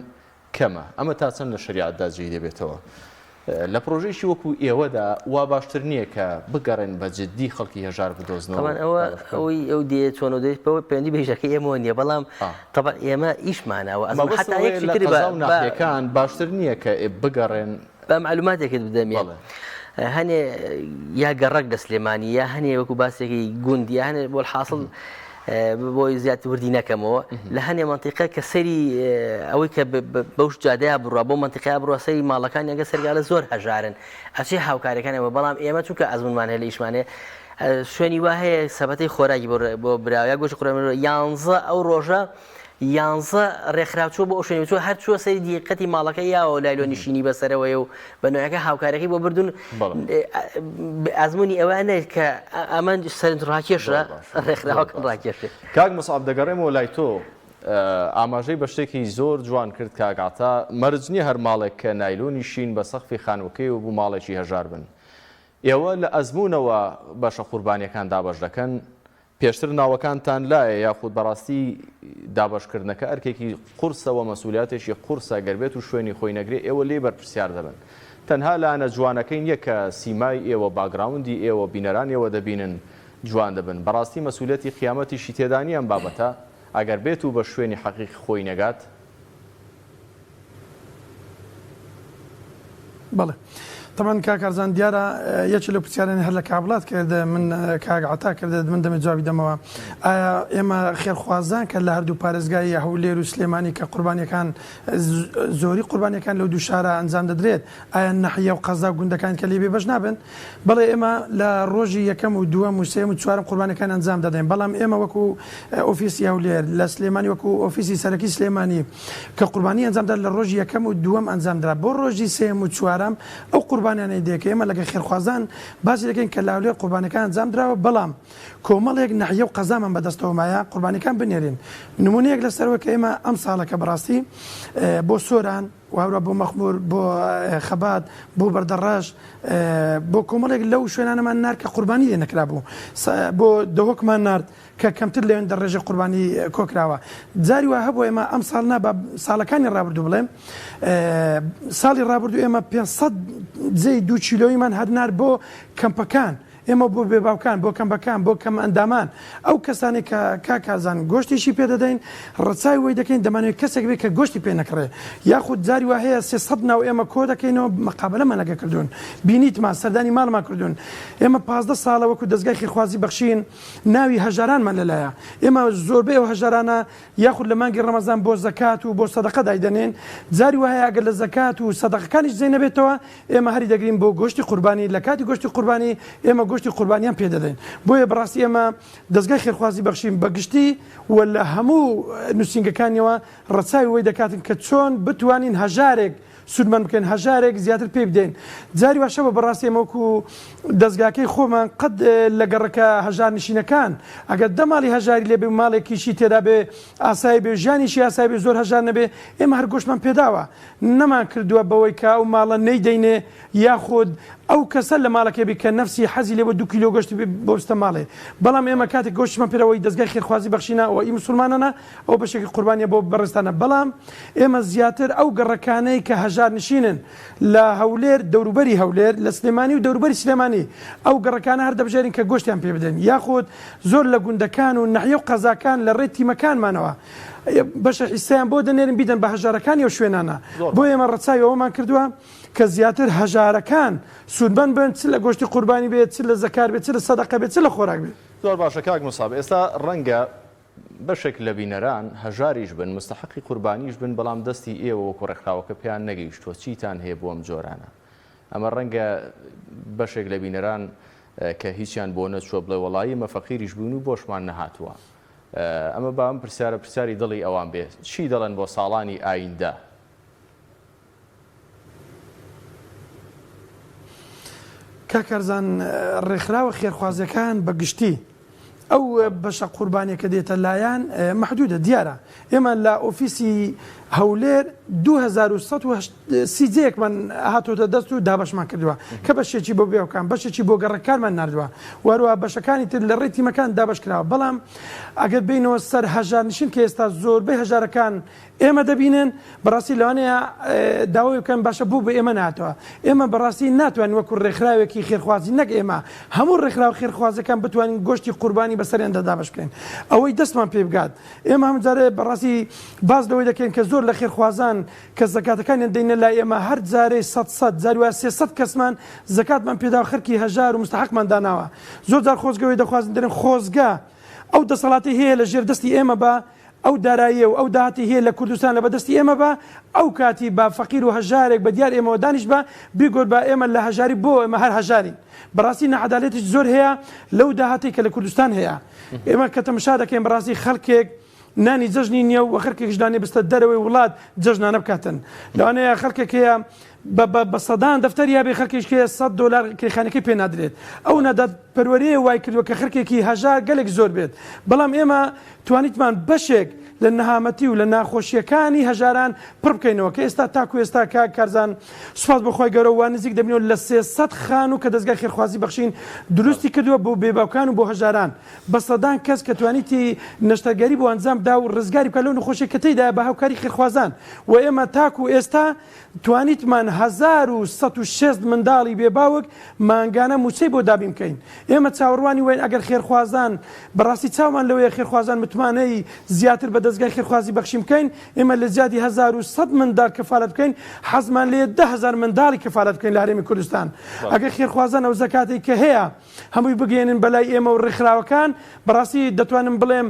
[SPEAKER 1] کەمە، ئەمە تا چەند لە شەریعەتدا جێی دەبێتەوە؟ لە پڕۆژەیەکی وەکو ئێوەدا وا باشتر نییە کە بگەڕێن بە جددی خەڵکی هەژار بدۆزنەوە
[SPEAKER 2] و
[SPEAKER 1] دابەش بکەن؟
[SPEAKER 2] تەبعەن ئەوە ئەوەی ئەو دێ چۆن و دێ بەوە پەیوەندی بە ئیشەکەی ئێمەوە نییە بەڵام تەبعەن ئێمە ئیشمانە و ئەزموون
[SPEAKER 1] مەبەستم
[SPEAKER 2] حەتا
[SPEAKER 1] ئەوەیە
[SPEAKER 2] یەکشی
[SPEAKER 1] لە
[SPEAKER 2] تر بە
[SPEAKER 1] قەزا و
[SPEAKER 2] بە
[SPEAKER 1] ناحیەکان باشتر نییە کە بگەڕێن
[SPEAKER 2] با مەعلوماتێکت بدەمێ
[SPEAKER 1] بەڵێ.
[SPEAKER 2] هەنێ یا گەڕەک لە سلێمانی یا هەنێ وەکو باسێکی گوند یا هەنێ بۆ حاصل بۆی زیاتر وردی نەکەمەوە لە هەنێ مەنتیقە کە سەری ئەوەی کە بەوش جادەیە بڕوا بۆ مەنتیقەیە بڕوا سەری ماڵەکان یەگە سەرگالە زۆر هەژارن ئەچێ هاوکارەکانەوە بەڵام ئێمە چونکە ئەزمونمان هەیە لە ئیشمانێ شوێنی وا هەیە سەبەتەی خۆراکی بۆ براوە یا گۆشتی قوربانی یانزە ئەو ڕۆژە یانزە ڕێکخراو چووە بۆ ئەو شوێنی چووە هەر چووە سەری دیقەتی ماڵەکەی یاوە لایلۆ نشینی بەسەرەوەیە و بە نوێەکە هاوکارەکەی بۆ بردوون ئەزمموی ئەوە نێت کە ئەمە سەرنج ڕاکێشە ڕێکخراوەکە ڕاکێشێ
[SPEAKER 1] کاک مسعب دەگەڕێمەوە لای تۆ. ئاماژەی بە شتێکی زۆر جوان کرد کاک عەتا، مەرج نییە هەر ماڵێک کە نایلۆنی شین بە سەقفی خانووەکەیەوە بوو ماڵێکی هەژار بن. ئێوە لە ئەزموونەوە بەشە قوربانییەکان دابەش دەکەن؟ پێشتر ناوەکانتان لایە یاخود بەڕاستی دابەشکردنەکە ئەرکێکی قورسە و مەسئولیاتێکی قورسە گەر بێت و شوێنی خۆی نەگرێ ئێوە لێی بەرپرسیار دەبن. تەنها لایەنە جوانەکەی نییە کە سیمای ئێوە باکگراوندی ئێوە بینەران ئێوە دەبینن جوان دەبن بەڕاستی مەسئولیەتی قیامەتیشی تێدا نییە ئەم بابەتە ئەگەر بێت و بە شوێنی حەقیقی خۆی نەگات؟
[SPEAKER 3] بەڵێ تەبعەن کاک کارزان دیارە یەکێ لەو پرسیارانەی هەر لە کاک وڵات کرد من کاک عەتا کرد من دەمێ جوابی دەمەوە ئایا ئێمە خێرخوازان کە لە هەردوو پارێزگای هەولێر و سلێمانی کە قوربانیەکان زۆری قوربانیەکان لەو دوو شارە ئەنجام دەدرێت ئایا نەحیە و قەزا و گوندەکان کە لێ بێبەش نابن؟ بەڵێ ئێمە لە ڕۆژی یەکەم و دووەم و سێیەم و چوارەم قوربانیەکان ئەنجام دەدەین بەڵام ئێمە وەکو ئۆفیسی هەولێر لە سلێمانی وەکو ئۆفیسی سەرەکی سلێمانی کە قوربانی ئەنجامدا لە ڕۆژی یەکەم و دووەم ئەنجامدرا بۆ ڕۆژی سێیەم و چوارەم ئەو قوربانیانەی دێ کە ئێمە لەگە خێرخوازان باسی دەکەین کە لە هەولێر قوربانیەکان ئەنجام دراوە بەڵام کۆمەڵێک نەحیە و قەزامان بەدەستەوە مایە قوربانیەکان بنێرین نمونەیەک لەسەرەوە کە ئێمە ئەم ساڵە کە بەڕاستی بۆ سۆران و هەروە بۆ مەخمور، بۆ خەبات، بۆ بەردەڕەش، بۆ کۆمەڵێک لەو شوێنانەمان نارد کە قوربانی لێ نەکرابوو. بۆ دهۆکمان نارد کە کەمتر لەوێندە ڕێژەی قوربانی کۆکراوە. جاری وا هەبوو ئێمە ئەمساڵ نا با ساڵەکانی ڕابردوو بڵێم، ساڵی ڕابردوو ئێمە 500 جێی دوو کیلۆییمان هەر نارد بۆ کەمپەکان. ئێمە بۆ بێباوکان، بۆ کەمبەکان، بۆ کەمئەندامان، ئەو کەسانەی کە کاک کارزان گۆشتیشی پێ دەدەین، ڕەچاوی وەی دەکەین دەمانەوێت کەسێک بێت کە گۆشتی پێ نەکڕێ. یاخود جاری وا هەیە 300 ناو ئێمە کۆ دەکەینەوە مقابەلەمان لەگەڵ کردوون، بینیتمان، سەردانی ماڵمان کردوون. ئێمە 15 ساڵە وەکو دەزگای خێرخوازی بەخشین ناوی هەژارانمان لەلایە. ئێمە زۆربەی ئەو هەژارانە یاخود لە مانگی ڕەمەزان بۆ زەکات و بۆ سەدەقە دایدەنێن، جاری وا هەیە ئەگەر لە زەکات و سەدەقەکانیش جێ نەبێتەوە ئێمە هەری دەگرین بۆ گۆشتی قوربانی، لە کاتی گۆشتی قوربانی ئێمە گۆشتی قوربانیان پێ دەدەین. بۆیە بەڕاستی ئێمە دەزگای خێرخوازی بەخشین بە گشتی و لە هەموو نووسینگەکانیەوە ڕەچاوی وەی دەکاتن کە چۆن بتوانین هەژارێک سوودمەند بکەین، هەژارێک زیاتر پێی بدەین. جاری واش هەبووە بەڕاستی ئێمە وەکو دەزگاکەی خۆمان قەت لە گەڕەکە هەژارنشینەکان ئەگەر دە ماڵی هەژاری لێ بێ و ماڵێکیشی تێدا بێ ئاسایی بێ و ژیانیشی ئاسایی بێ زۆر هەژار نەبێ ئێمە هەر گۆشتمان پێداوە نەمان کردووە بەوەی کە ئەو ماڵە نەیدەینێ یاخود ئەو کەسە لە ماڵەکەی بێ کە نەفسی حەزی لێ بوو دوو کیلۆ گۆشتی بۆ بچتە ماڵێ بەڵام ئێمە کاتێک گۆشتیشمان پێداوە ئی دەزگای خێرخوازی بەخشینە ئەوە ئی موسڵمانانە ئەوە بەشێکی قوربانیە بۆ بەڕێزتانە بەڵام ئێمە زیاتر ئەو گەڕەکانەی کە هەژارنشینن لە هەولێر دەوروبەری هەولێر لە سلێمانی و دەوروبەری سلێمانی ئەو گەڕەکانە هەر دەبژێرین کە گۆشتیان پێ بدەین یاخود زۆر لە گوندەکان و نەحیە و قەزاکان لە ڕێی تیمەکانمانەوە بەشە حیسەیان بۆ دەنێرین بیدەن بە هەژارەکانی ئەو شوێنانە بۆ ئێمە ڕەچاوی ئەوەمان کردووە کە زیاتر هەژارەکان سوودمەند بن چ لە گۆشتی قوربانی بێت چ لە زەکات بێت چ لە سەدەقە بێت چ لە خۆراک بێت.
[SPEAKER 1] زۆر باشە کاک موسعەب ئێستا ڕەنگە بەشێک لە بینەران هەژاریش بن مستەحەقی قوربانیش بن بەڵام دەستی ئێوە وەکو ڕێکخراوەکە پێیان نەگەیشتووە چیتان هەیە بۆ ئەم جۆرانە ئەمە ڕەنگە بەشێک لە بینەران کە هیچیان بۆ نەچووە بڵێ وەڵایی ئێمە فەقیریش بووین و بۆشمان نەهاتووە ئەمە با ئەم پرسیارە پرسیاری دڵی ئەوان بێ چی دەڵێن بۆ ساڵانی ئایندە؟
[SPEAKER 3] کاک کارزان ڕێکخراوە خێرخوازەکان بە گشتی ئەو بەشە قوربانیە کە دێتە لایان مەحدودە دیارە ئێمە لە ئۆفیسی هەولێر 2130 جێیەکمان هاتۆتە دەست و دابەشمان کردووە کە بەشێکی بۆ بێوکان بەشێکی بۆ گەڕەکانمان ناردووە وەروە بەشەکانی تر لە ڕێی تیمەکان دابەش کراوە بەڵام ئەگەر بینەوە سەر هەژارنشین کە ئێستا زۆربەی هەژارەکان ئێمە دەبینن، بەڕاستی لەوانەیە داوای بکەن باشە بۆ بۆ ئێمە نەهاتەوە؟ ئێمە بەڕاستی ناتوانین وەکو ڕێکخراوێکی خێرخوازی نەک ئێمە هەموو ڕێکخراوە خێرخوازەکان بتوانین گۆشتی قوربانی بەسەریاندا دابەش بکەین ئەوەی دەستمان پێ بگات ئێمە هەموو جارێ بەڕاستی باس لەوەی دەکەین کە زۆر لە خێرخوازان کە زەکاتەکانیان دەینە لای ئێمە هەر جارەی سەد سەد جاری وایە 300 کەسمان زەکاتمان پێدا و خەرکی هەژار و مستحەقمان داناوە زۆر جار خۆزگە وەی دەخوازن دەرێن خۆزگە ئەو دەسەڵاتی هەیە لە ژێر دەستی ئێمە بە ئەو داراییە و ئەو داهاتی هەیە لە کوردستان لە بەدەستی ئێمە با، ئەو کاتی با فەقیر و هەژارێک بە دیار ئێمەوە دانیشتبا بیگۆت با ئێمە لە هەژاری بۆ ئێمە هەر هەژارین. بەڕاستی ناعەدالەتیش زۆر هەیە لەو داهاتەی کە لە کوردستان هەیە. ئێمە کە تەمەشا دەکەین بەڕاستی خەڵکێک نانی جەژنی نییە و خەڵکێکیش نانی بستە دەرەوەی وڵات جەژنانە بکاتن. لەوانەیە خەڵکێک هەیە بە بە بە سەدان دەفتەری هەبێ خەلکێکی هەیە سەت دۆلار کرێخانەکەی پێ نادرێت ئەو نادادپەروەریە وای کردوە کە خەلکێکی هەژار گەلێک زۆر بێت بەڵام ئێمە توانیتمان بەشێک. لە نەهامەتی و لە ناخۆشییەکانی هەژاران پڕ بکەینەوە کە ئێستا تاکو ئێستا کاک کارزان سوپاس بۆ خوای گەورە وا نزیک دەبینەوە لە 300 خانوو کە دەزگای خێرخوازی بەخشین دروستی کردووە بۆ بێباوکان و بۆ هەژاران بە سەدان کەس کە توانیتی نەشتەرگەری بۆ ئەنجام بدا و ڕزگاری بکات لەو نەخۆشیە کە تێیدایە بە هاوکاری خێرخوازان و ئێمە تاکو ئێستا توانیتمان 1160 منداڵی بێ باوک مانگانە مووچەی بۆ دابین بکەین. ئێمە چاوەڕوانی وەین ئەگەر خێرخوازان بەڕاستی چاومان لەوەیە خێرخوازان متمانەی زیاتر بە دەزگای خێرخوازی بەخشین بکەین، ئێمە لە جیاتی 1100 منداڵ کەفالەت بکەین حەزمان لێیە 10,000 منداڵی کەفالەت بکەین لە هەرێمی کوردستان. ئەگەر خێرخوازان ئەو زەکاتەی کە هەیە هەمووی بگەیەنن بەلای ئێمە و ڕێکخراوەکان، بەڕاستی دەتوانم بڵێم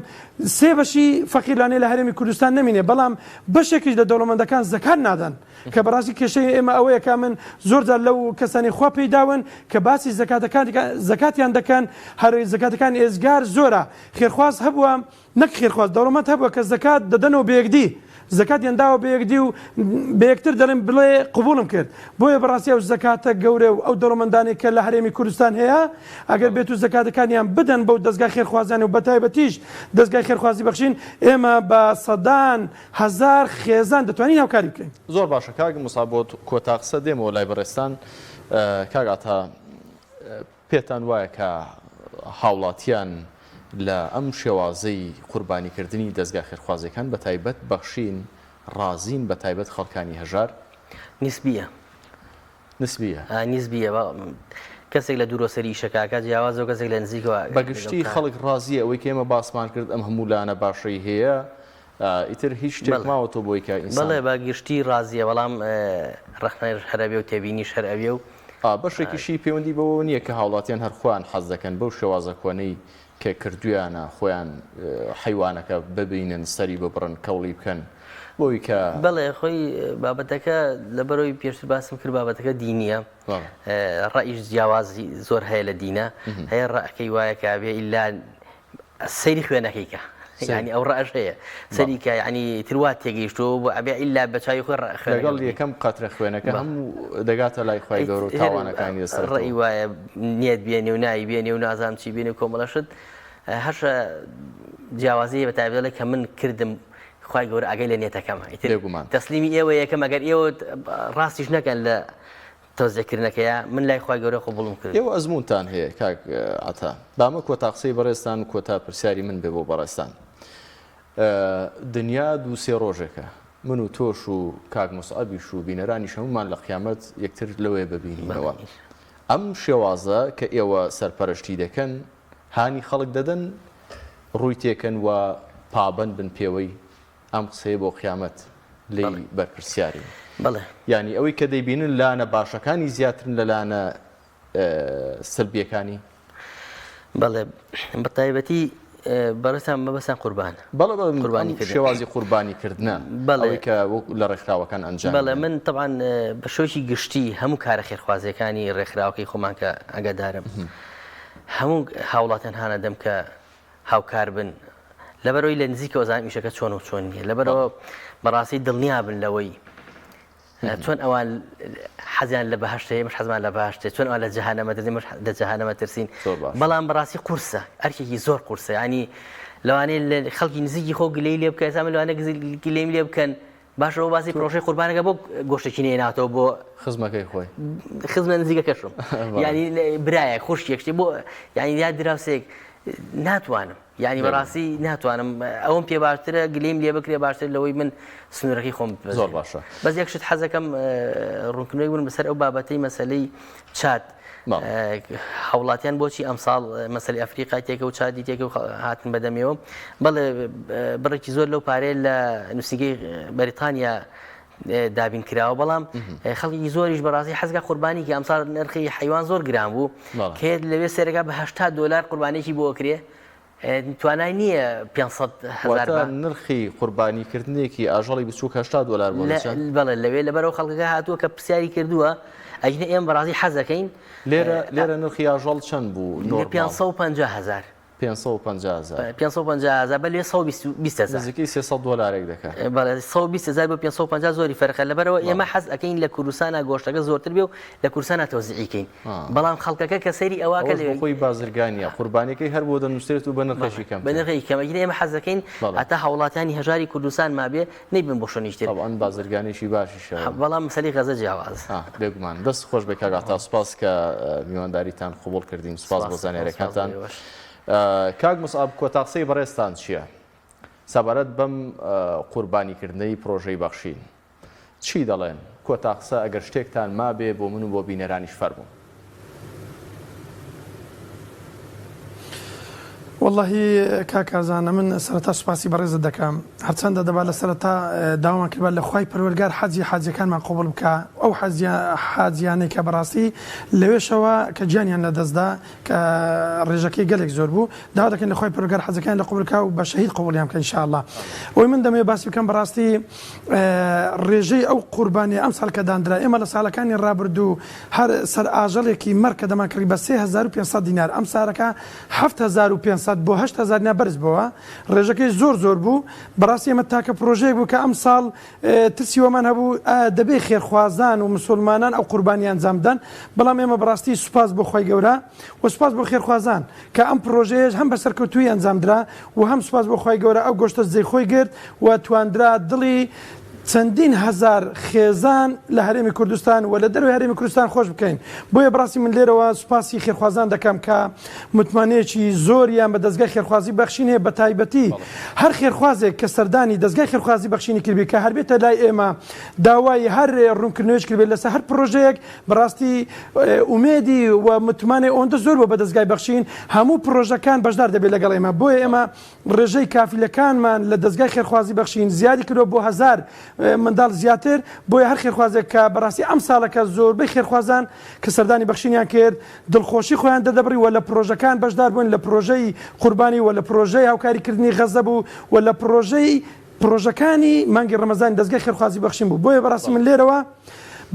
[SPEAKER 3] سێ بەشی فەقیر لانەیە لە هەرێمی کوردستان نەمینێ، بەڵام بەشێکیش لە دەوڵەمەندەکان زەکات نادەن. کە بەڕاستی کێشەی ئێمە ئەوەیە کە من زۆر جار لەو کەسانی خوا پێی داون کە باسی زەکاتەکان زەکاتیان دەکەن هەر زەکاتەکان ئێزگار زۆرە خێرخواز هەبووە نەک خێرخواز دەوڵەمەند هەبووە کە زەکات دەدەنەوە بە یەکدی زەکاتیان داوە بە یەکدی و بە یەکتر دەڵێن بڵێ قبوڵم کرد بۆیە بەڕاستی ئەو زەکاتە گەورە و ئەو دەوڵەمەندانەی کە لە هەرێمی کوردستان هەیە ئەگەر بێت و زەکاتەکانیان بدەن بەو دەزگای خێرخوازیان و بەتایبەتیش دەزگای خێرخوازی بەخشین ئێمە بە سەدان هەزار خێزان دەتوانین هاوکاری بکەین.
[SPEAKER 1] زۆر باشە کاک موسعەب بۆ کۆتا قسە دێمەوە لای بەڕێزتان کاک عەتا پێتان وایە کە هاوڵاتیان لە ئەم شێوازەی قوربانیکردنی دەزگا خێرخوازیەکان بە تایبەت بەخشین ڕازین بە تایبەت خەڵکانی هەژار؟
[SPEAKER 2] نیسبیە.
[SPEAKER 1] نسبیە.
[SPEAKER 2] نیسبیە کەسێک لە دوورەوە سەیری ئیشەکە ئەکات جیاوازە و کەسێک لە نزیکەوە.
[SPEAKER 1] بە گشتی خەڵک ڕازیە ئەوەی کە ئێمە باسمان کرد ئەم هەموو لانە باشەی هەیە ئیتر هیچ شتێک ماوەتەوە بۆی کە ئینسان.
[SPEAKER 2] بەڵێ بە گشتی ڕازیە بەڵام ڕەخنەش هەر ئەبێ و تێبینیش هەر ئەبێ و.
[SPEAKER 1] بەشێکیشی پەیوەندی بەوەوە نییە کە هاوڵاتیان هەر خۆیان حەز دەکەن بەو شێوازە کۆنەی کە کردویانە خۆیان حەیوانەکە ببینن سەری ببڕن کەوڵی بکەن بۆی کە.
[SPEAKER 2] بەڵێ خۆی بابەتەکە لەبەرەوەی پێشتر باسم کرد بابەتەکە دینیە ڕەئیش جیاوازی زۆر هەیە لە دینە هەیە ڕەئەکەی وایە کە بێ ئیلا سەیری خوێنەکەی کە یعنی ئەو ڕەئەش هەیە سەری کە یعنی تر وا تێگەیشتووە بۆ ئەبێ ئیلا بە چاوی خۆی ڕەئ خوێنەکە
[SPEAKER 1] لەگەڵ یەکەم قەترە خوێنەکە هەموو دەگاتە لای خوای گەورە و تاوانەکانی لەسەر
[SPEAKER 2] ڕەئی وایە نیەت بێنێ و ناوی بێنێ و نازانم چی بێنێ و کۆمەڵە شت هەشە جیاوازی هەیە بە تایبەت دەڵێ کە من کردم خوای گەورە ئاگای لە نیەتەکەمە ئیتر
[SPEAKER 1] بێگومان
[SPEAKER 2] تەسلیمی ئێوە یەکەم ئەگەر ئێوە ڕاستیش نەکەن لە تەوزیعکردنەکەیا من لای خوای گەورە قبوڵم کرد.
[SPEAKER 1] ئێوە ئەزموونتان هەیە کاک عەتا با ئەمە کۆتا قسەی بەڕێزتان و کۆتا پرسیاری من بێ بۆ بەڕێزتان دنیا دوو سێ ڕۆژێکە من و تۆش و کاک موسعەبیش و بینەرانیش هەموومان لە قیامەت یەکتر لەوێ ببینینەوە ئەم شێوازە کە ئێوە سەرپەرشتی دەکەن هانی خەڵک دەدەن ڕووی تێکەن و پابەند بن پێوەی ئەم قسەیە بۆ قیامەت لێی بەرپرسیارین.
[SPEAKER 2] بەڵێ.
[SPEAKER 1] یانی ئەوەی کە دەیبینن لانە باشەکانی زیاترن لە لانە سلبیەکانی؟
[SPEAKER 2] بەڵێ بە تایبەتی بەڕێزتان مەبەستان قوربانە.
[SPEAKER 1] بەڵێ بەڵێ قوربانی کردن. شێوازی قوربانی کردنە
[SPEAKER 2] بەڵێ
[SPEAKER 1] ئەوەی کە وەک لە ڕێکخراوەکان ئەنجامی
[SPEAKER 2] بەڵێ من تەبعەن بە شێوەیەکی گشتی هەموو کارە خێرخوازیەکانی ڕێکخراوەکەی خۆمان کە ئاگادارم هەموو هاوڵاتیان هانەدەم کە هاوکار بن لەبەرئەوەی لە نزیکەوە زانم ئیشەکە چۆن و چۆن نییە لەبەرەوە بەڕاستی دڵنیا بن لەوەی چۆن ئەوان حەزیان لە بەهشت هەیە مش حەزمان لە بەهشت چۆن ئەوان لە جەهانەمە ترسین مش لە جەهانەمە ترسین بەڵام بەڕاستی قورسە ئەرکێکی زۆر قورسە ینی لەوانەیە لە خەڵکی نزیکی خۆ گلەی لێ بکە ئێستا من لەوانەیە گلەیم لێ بکەن باشە ئەو باسی پرۆژەی قوربانەکە بۆ گۆشتێکی نێناتەوە بۆ
[SPEAKER 1] خزمەکەی خۆی
[SPEAKER 2] خزمە نزیکەکەشم ینی برایە خوشکێک شتێ بۆ ینی یا دراوسێک ناتوانم یعنی بەڕاستی ناتوانم ئەوم پێ باشترە گلیم لێ بکرێ باشتر لەوەی من سنوورەکەی خۆم
[SPEAKER 1] زۆر باشە
[SPEAKER 2] بەس یەک شت حەزەکەم ڕوونکردنەوەی بوون بەسەر ئەو بابەتەی مەسلەی چات هاوڵاتیان بۆچی ئەمساڵ مەسەلەی ئەفریقای تێکە و چادی تێکە و هاتن بەدەمێەوە بەڵێ بڕێکی زۆر لەو پارەیە لە نووسینگەی بەریتانیا دابین کراوە بەڵام خەڵکی زۆریش بەڕاستی حەزگا قوربانیکی ئەمساڵ نرخی حیوان زۆر گران بوو کێ لەوێ سەرەکە بە 80 دلار قوربانێکی بۆ کرێ توانای نییە 500 هەزار
[SPEAKER 1] واتە نرخی قوربانی کردنێکی ئاژەڵی بچووک 80 دۆلار بۆ دەچێت؟
[SPEAKER 2] بەڵێ لەوێ لەبەرەوە خەڵکەکە هاتووە کە پرسیاری کردووە ئەگینە ئێمە بەڕاستی حەزەکەین
[SPEAKER 1] لێرە لێرە نرخی ئاژەڵ چەند بوو
[SPEAKER 2] نۆرماڵ؟ 550 هەزار.
[SPEAKER 1] 550 هەزار.
[SPEAKER 2] 550 هەزار بەلێ 120 هەزار.
[SPEAKER 1] نزیکەی 300 دۆلارێک دەکات.
[SPEAKER 2] بەڵێ 120 هەزار بۆ 550 زۆری فەرقە لەبەرەوە ئێمە حەز ئەکەین لە کوردستانا گۆشتەکە زۆرتر بێ و لە کوردستانا تەوزیعی کەین بەڵام خەڵکەکە کە سەیری ئەوە کە
[SPEAKER 1] لەوێ خۆی بازرگانیە قوربانیەکەی هەر بۆ دەنووسرێت و بە نرخێکی کەمتر.
[SPEAKER 2] بە نرخێکی کەم ئەگینا ئێمە حەز دەکەین هەتا هاوڵاتیانی هەژاری کوردستان مابێ نەیبن بۆ شوێنیش تر.
[SPEAKER 1] تەبعەن بازرگانیەکی باشیشە.
[SPEAKER 2] بەڵام مەسەلەی غەزە جیاوازە.
[SPEAKER 1] بێگومان. دەست خۆش بێ کاک عەتا سوپاس کە میوانداریتان قبوڵ کردین سوپاس بۆ زانیاریەکانتان. کاک موسعەب کۆتا قسەی بەڕێزتان چیە سەبارەت بەم قوربانی کردنەی پرۆژەی بەخشین؟ چی دەڵێن؟ کۆتا قسە ئەگەر شتێکتان مابێ بۆ من و بۆ بینەرانیش فەرموو.
[SPEAKER 3] وەڵاهی کاک کارزان ئەمن سەرەتا سوپاسی بەڕێزت دەکەم هەرچەندە دەبا لە سەرەتا داوامان کردبا لە خوای پەروەردگار حەجی حاجیەکانمان قبوڵ بکا ئەو حاجیانەی کە بەڕاستی لەوێشەوە کە گیانیان لەدەستدا کە ڕێژەکەی گەلێک زۆر بوو داوا دەکەین لە خوای پەروەردگار حەجەکەیان لە قبوڵ بکا و بە شەهید قبوڵیان بکا ان شاء اللە ئەوەی من دەمەوێت باسی بکەم بەڕاستی ڕێژەی ئەو قوربانیە ئەمساڵ کە داندرا ئێمە لە ساڵەکانی ڕابردوو هەر سەر ئاژەڵێکی مەڕ کە دەمانکڕی بە 3500 دینار ئەم سارەکە 7500 بۆ 8000 دینار بەرز بۆوە ڕێژەکەی زۆر زۆر بوو بەڕاستی ئێمە تاکە پرۆژەیەک بوو کە ئەم ساڵ ترسی وەمان هەبوو ئایا دەبێ خێرخوازان و مسوڵمانان ئەو قوربانیە ئەنجام بدەن بەڵام ئێمە بەڕاستی سوپاس بۆ خوای گەورە و سوپاس بۆ خێرخوازان کە ئەم پڕۆژەیەش هەم بە سەرکەوتوویی ئەنجام درا و هەم سوپاس بۆ خوای گەورە ئەو گۆشتەش جێی خۆی گرت و تواندرا دڵی چەندین هەزار خێزان لە هەرێمی کوردستان و لە دەرەوەی هەرێمی کوردستان خۆش بکەین بۆیە بەڕاستی من لێرەوە سوپاسی خێرخوازان دەکەم کە متمانەیەکی زۆریان بە دەزگای خێرخوازی بەخشین هەیە بەتایبەتی هەر خێرخوازێک کە سەردانی دەزگای خێرخوازی بەخشینی کردبێ کە هەر بێتە لای ئێمە داوای هەر ڕوونکردنەوەیەک کردبێت لەسەر هەر پڕۆژەیەک بەڕاستی ئومێدی و متمانەی ئەوەندە زۆر بووە بە دەزگای بەخشین هەموو پڕۆژەکان بەشدار دەبێت لەگەڵ ئێمە بۆیە ئێمە ڕێژەی کافیلەکانمان لە دەزگای خێرخوازی بەخشین زیادی کردووە بۆ هەزار منداڵ زیاتر بۆیە هەر خێرخوازێک کە بەڕاستی ئەم ساڵەکە زۆربەی خێرخوازان کە سەردانی بەخشینیان کرد دڵخۆشی خۆیان دەردەبڕی و لە پڕۆژەکان بەشدار بوون لە پڕۆژەی قوربانی و لە پڕۆژەی هاوکاریکردنی غەزە بوو و لە پڕۆژەی پڕۆژەکانی مانگی ڕەمەزانی دەزگای خێرخوازی بەخشین بوو بۆیە بەڕاستی من لێرەوە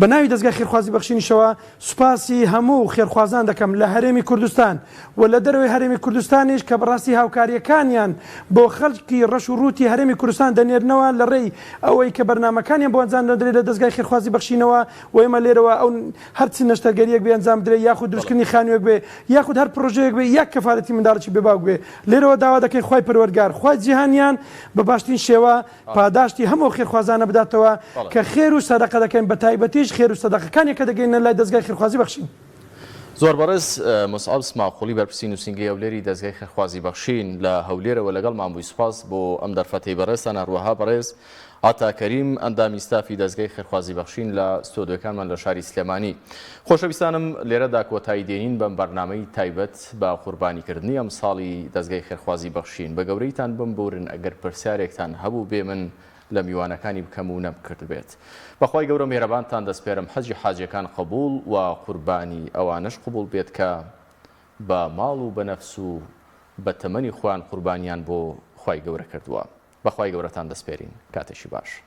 [SPEAKER 3] بە ناوی دەزگای خێرخوازی بەخشینیشەوە سوپاسی هەموو خێرخوازان دەکەم لە هەرێمی کوردستان و لە دەرەوەی هەرێمی کوردستانیش کە بەڕاستی هاوکارییەکانیان بۆ خەڵکی ڕەش و ڕووتی هەرێمی کوردستان دەنێرنەوە لە ڕێی ئەوەی کە بەرنامەکانیان بۆ ئەنجام دەدرێت لە دەزگای خێرخوازی بەخشینەوە و ئێمە لێرەوە ئەو هەر چ نەشتەرگەرییەک بێ ئەنجام بدرێت یاخود دروستکردنی خانوویەک بێ یاخود هەر پڕۆژەیەک بێ یا کەفالەتی منداڵێکی بێ باوک بێ لێرەوە داوا دەکەین خوای پەروەردگار خوای جیهانیان بە باشترین شێوە پاداشتی هەموو ئەو خێرخوازانە بداتەوە کە خێر و سەدەقە دەکەن بە تایبەتیش خێر و سەدەقەکانیان کە دەگەیننە لای دەزگای خێرخوازی بەخشین.
[SPEAKER 1] زۆر بەڕێز موسعەب سماقوڵی بەرپرسی نووسینگەی هەولێری دەزگای خێرخوازی بەخشین لە هەولێرەوە لەگەڵمان بووی سوپاس بۆ ئەم دەرفەتەی بەڕێزتان هەروەها بەڕێز عەتا کەریم ئەندامی ستافی دەزگای خێرخوازی بەخشین لە ستۆدیۆکانمان لە شاری سلێمانی. خۆشەویستانم لێرەدا کۆتایی دێنین بەم بەرنامەی تایبەت بە قوربانی کردنی ئەمساڵی دەزگای خێرخوازی بەخشین. بە گەورەیتان بمبورن ئەگەر پرسیارێکتان هەبوو بێ من لە میوانەکانی بکەم و نەمکردبێت. بەخوای گەورە میهرەبانتان دەسپێرم حەجی حاجیەکان قبوڵ و قوربانی ئەوانەش قبوڵ بێت کە بە ماڵ و بە نەفس و بە تەمەنی خۆیان قوربانیان بۆ خوای گەورە کردووە. بەخوای گەورەتان دەسپێرین. کاتێکی باش.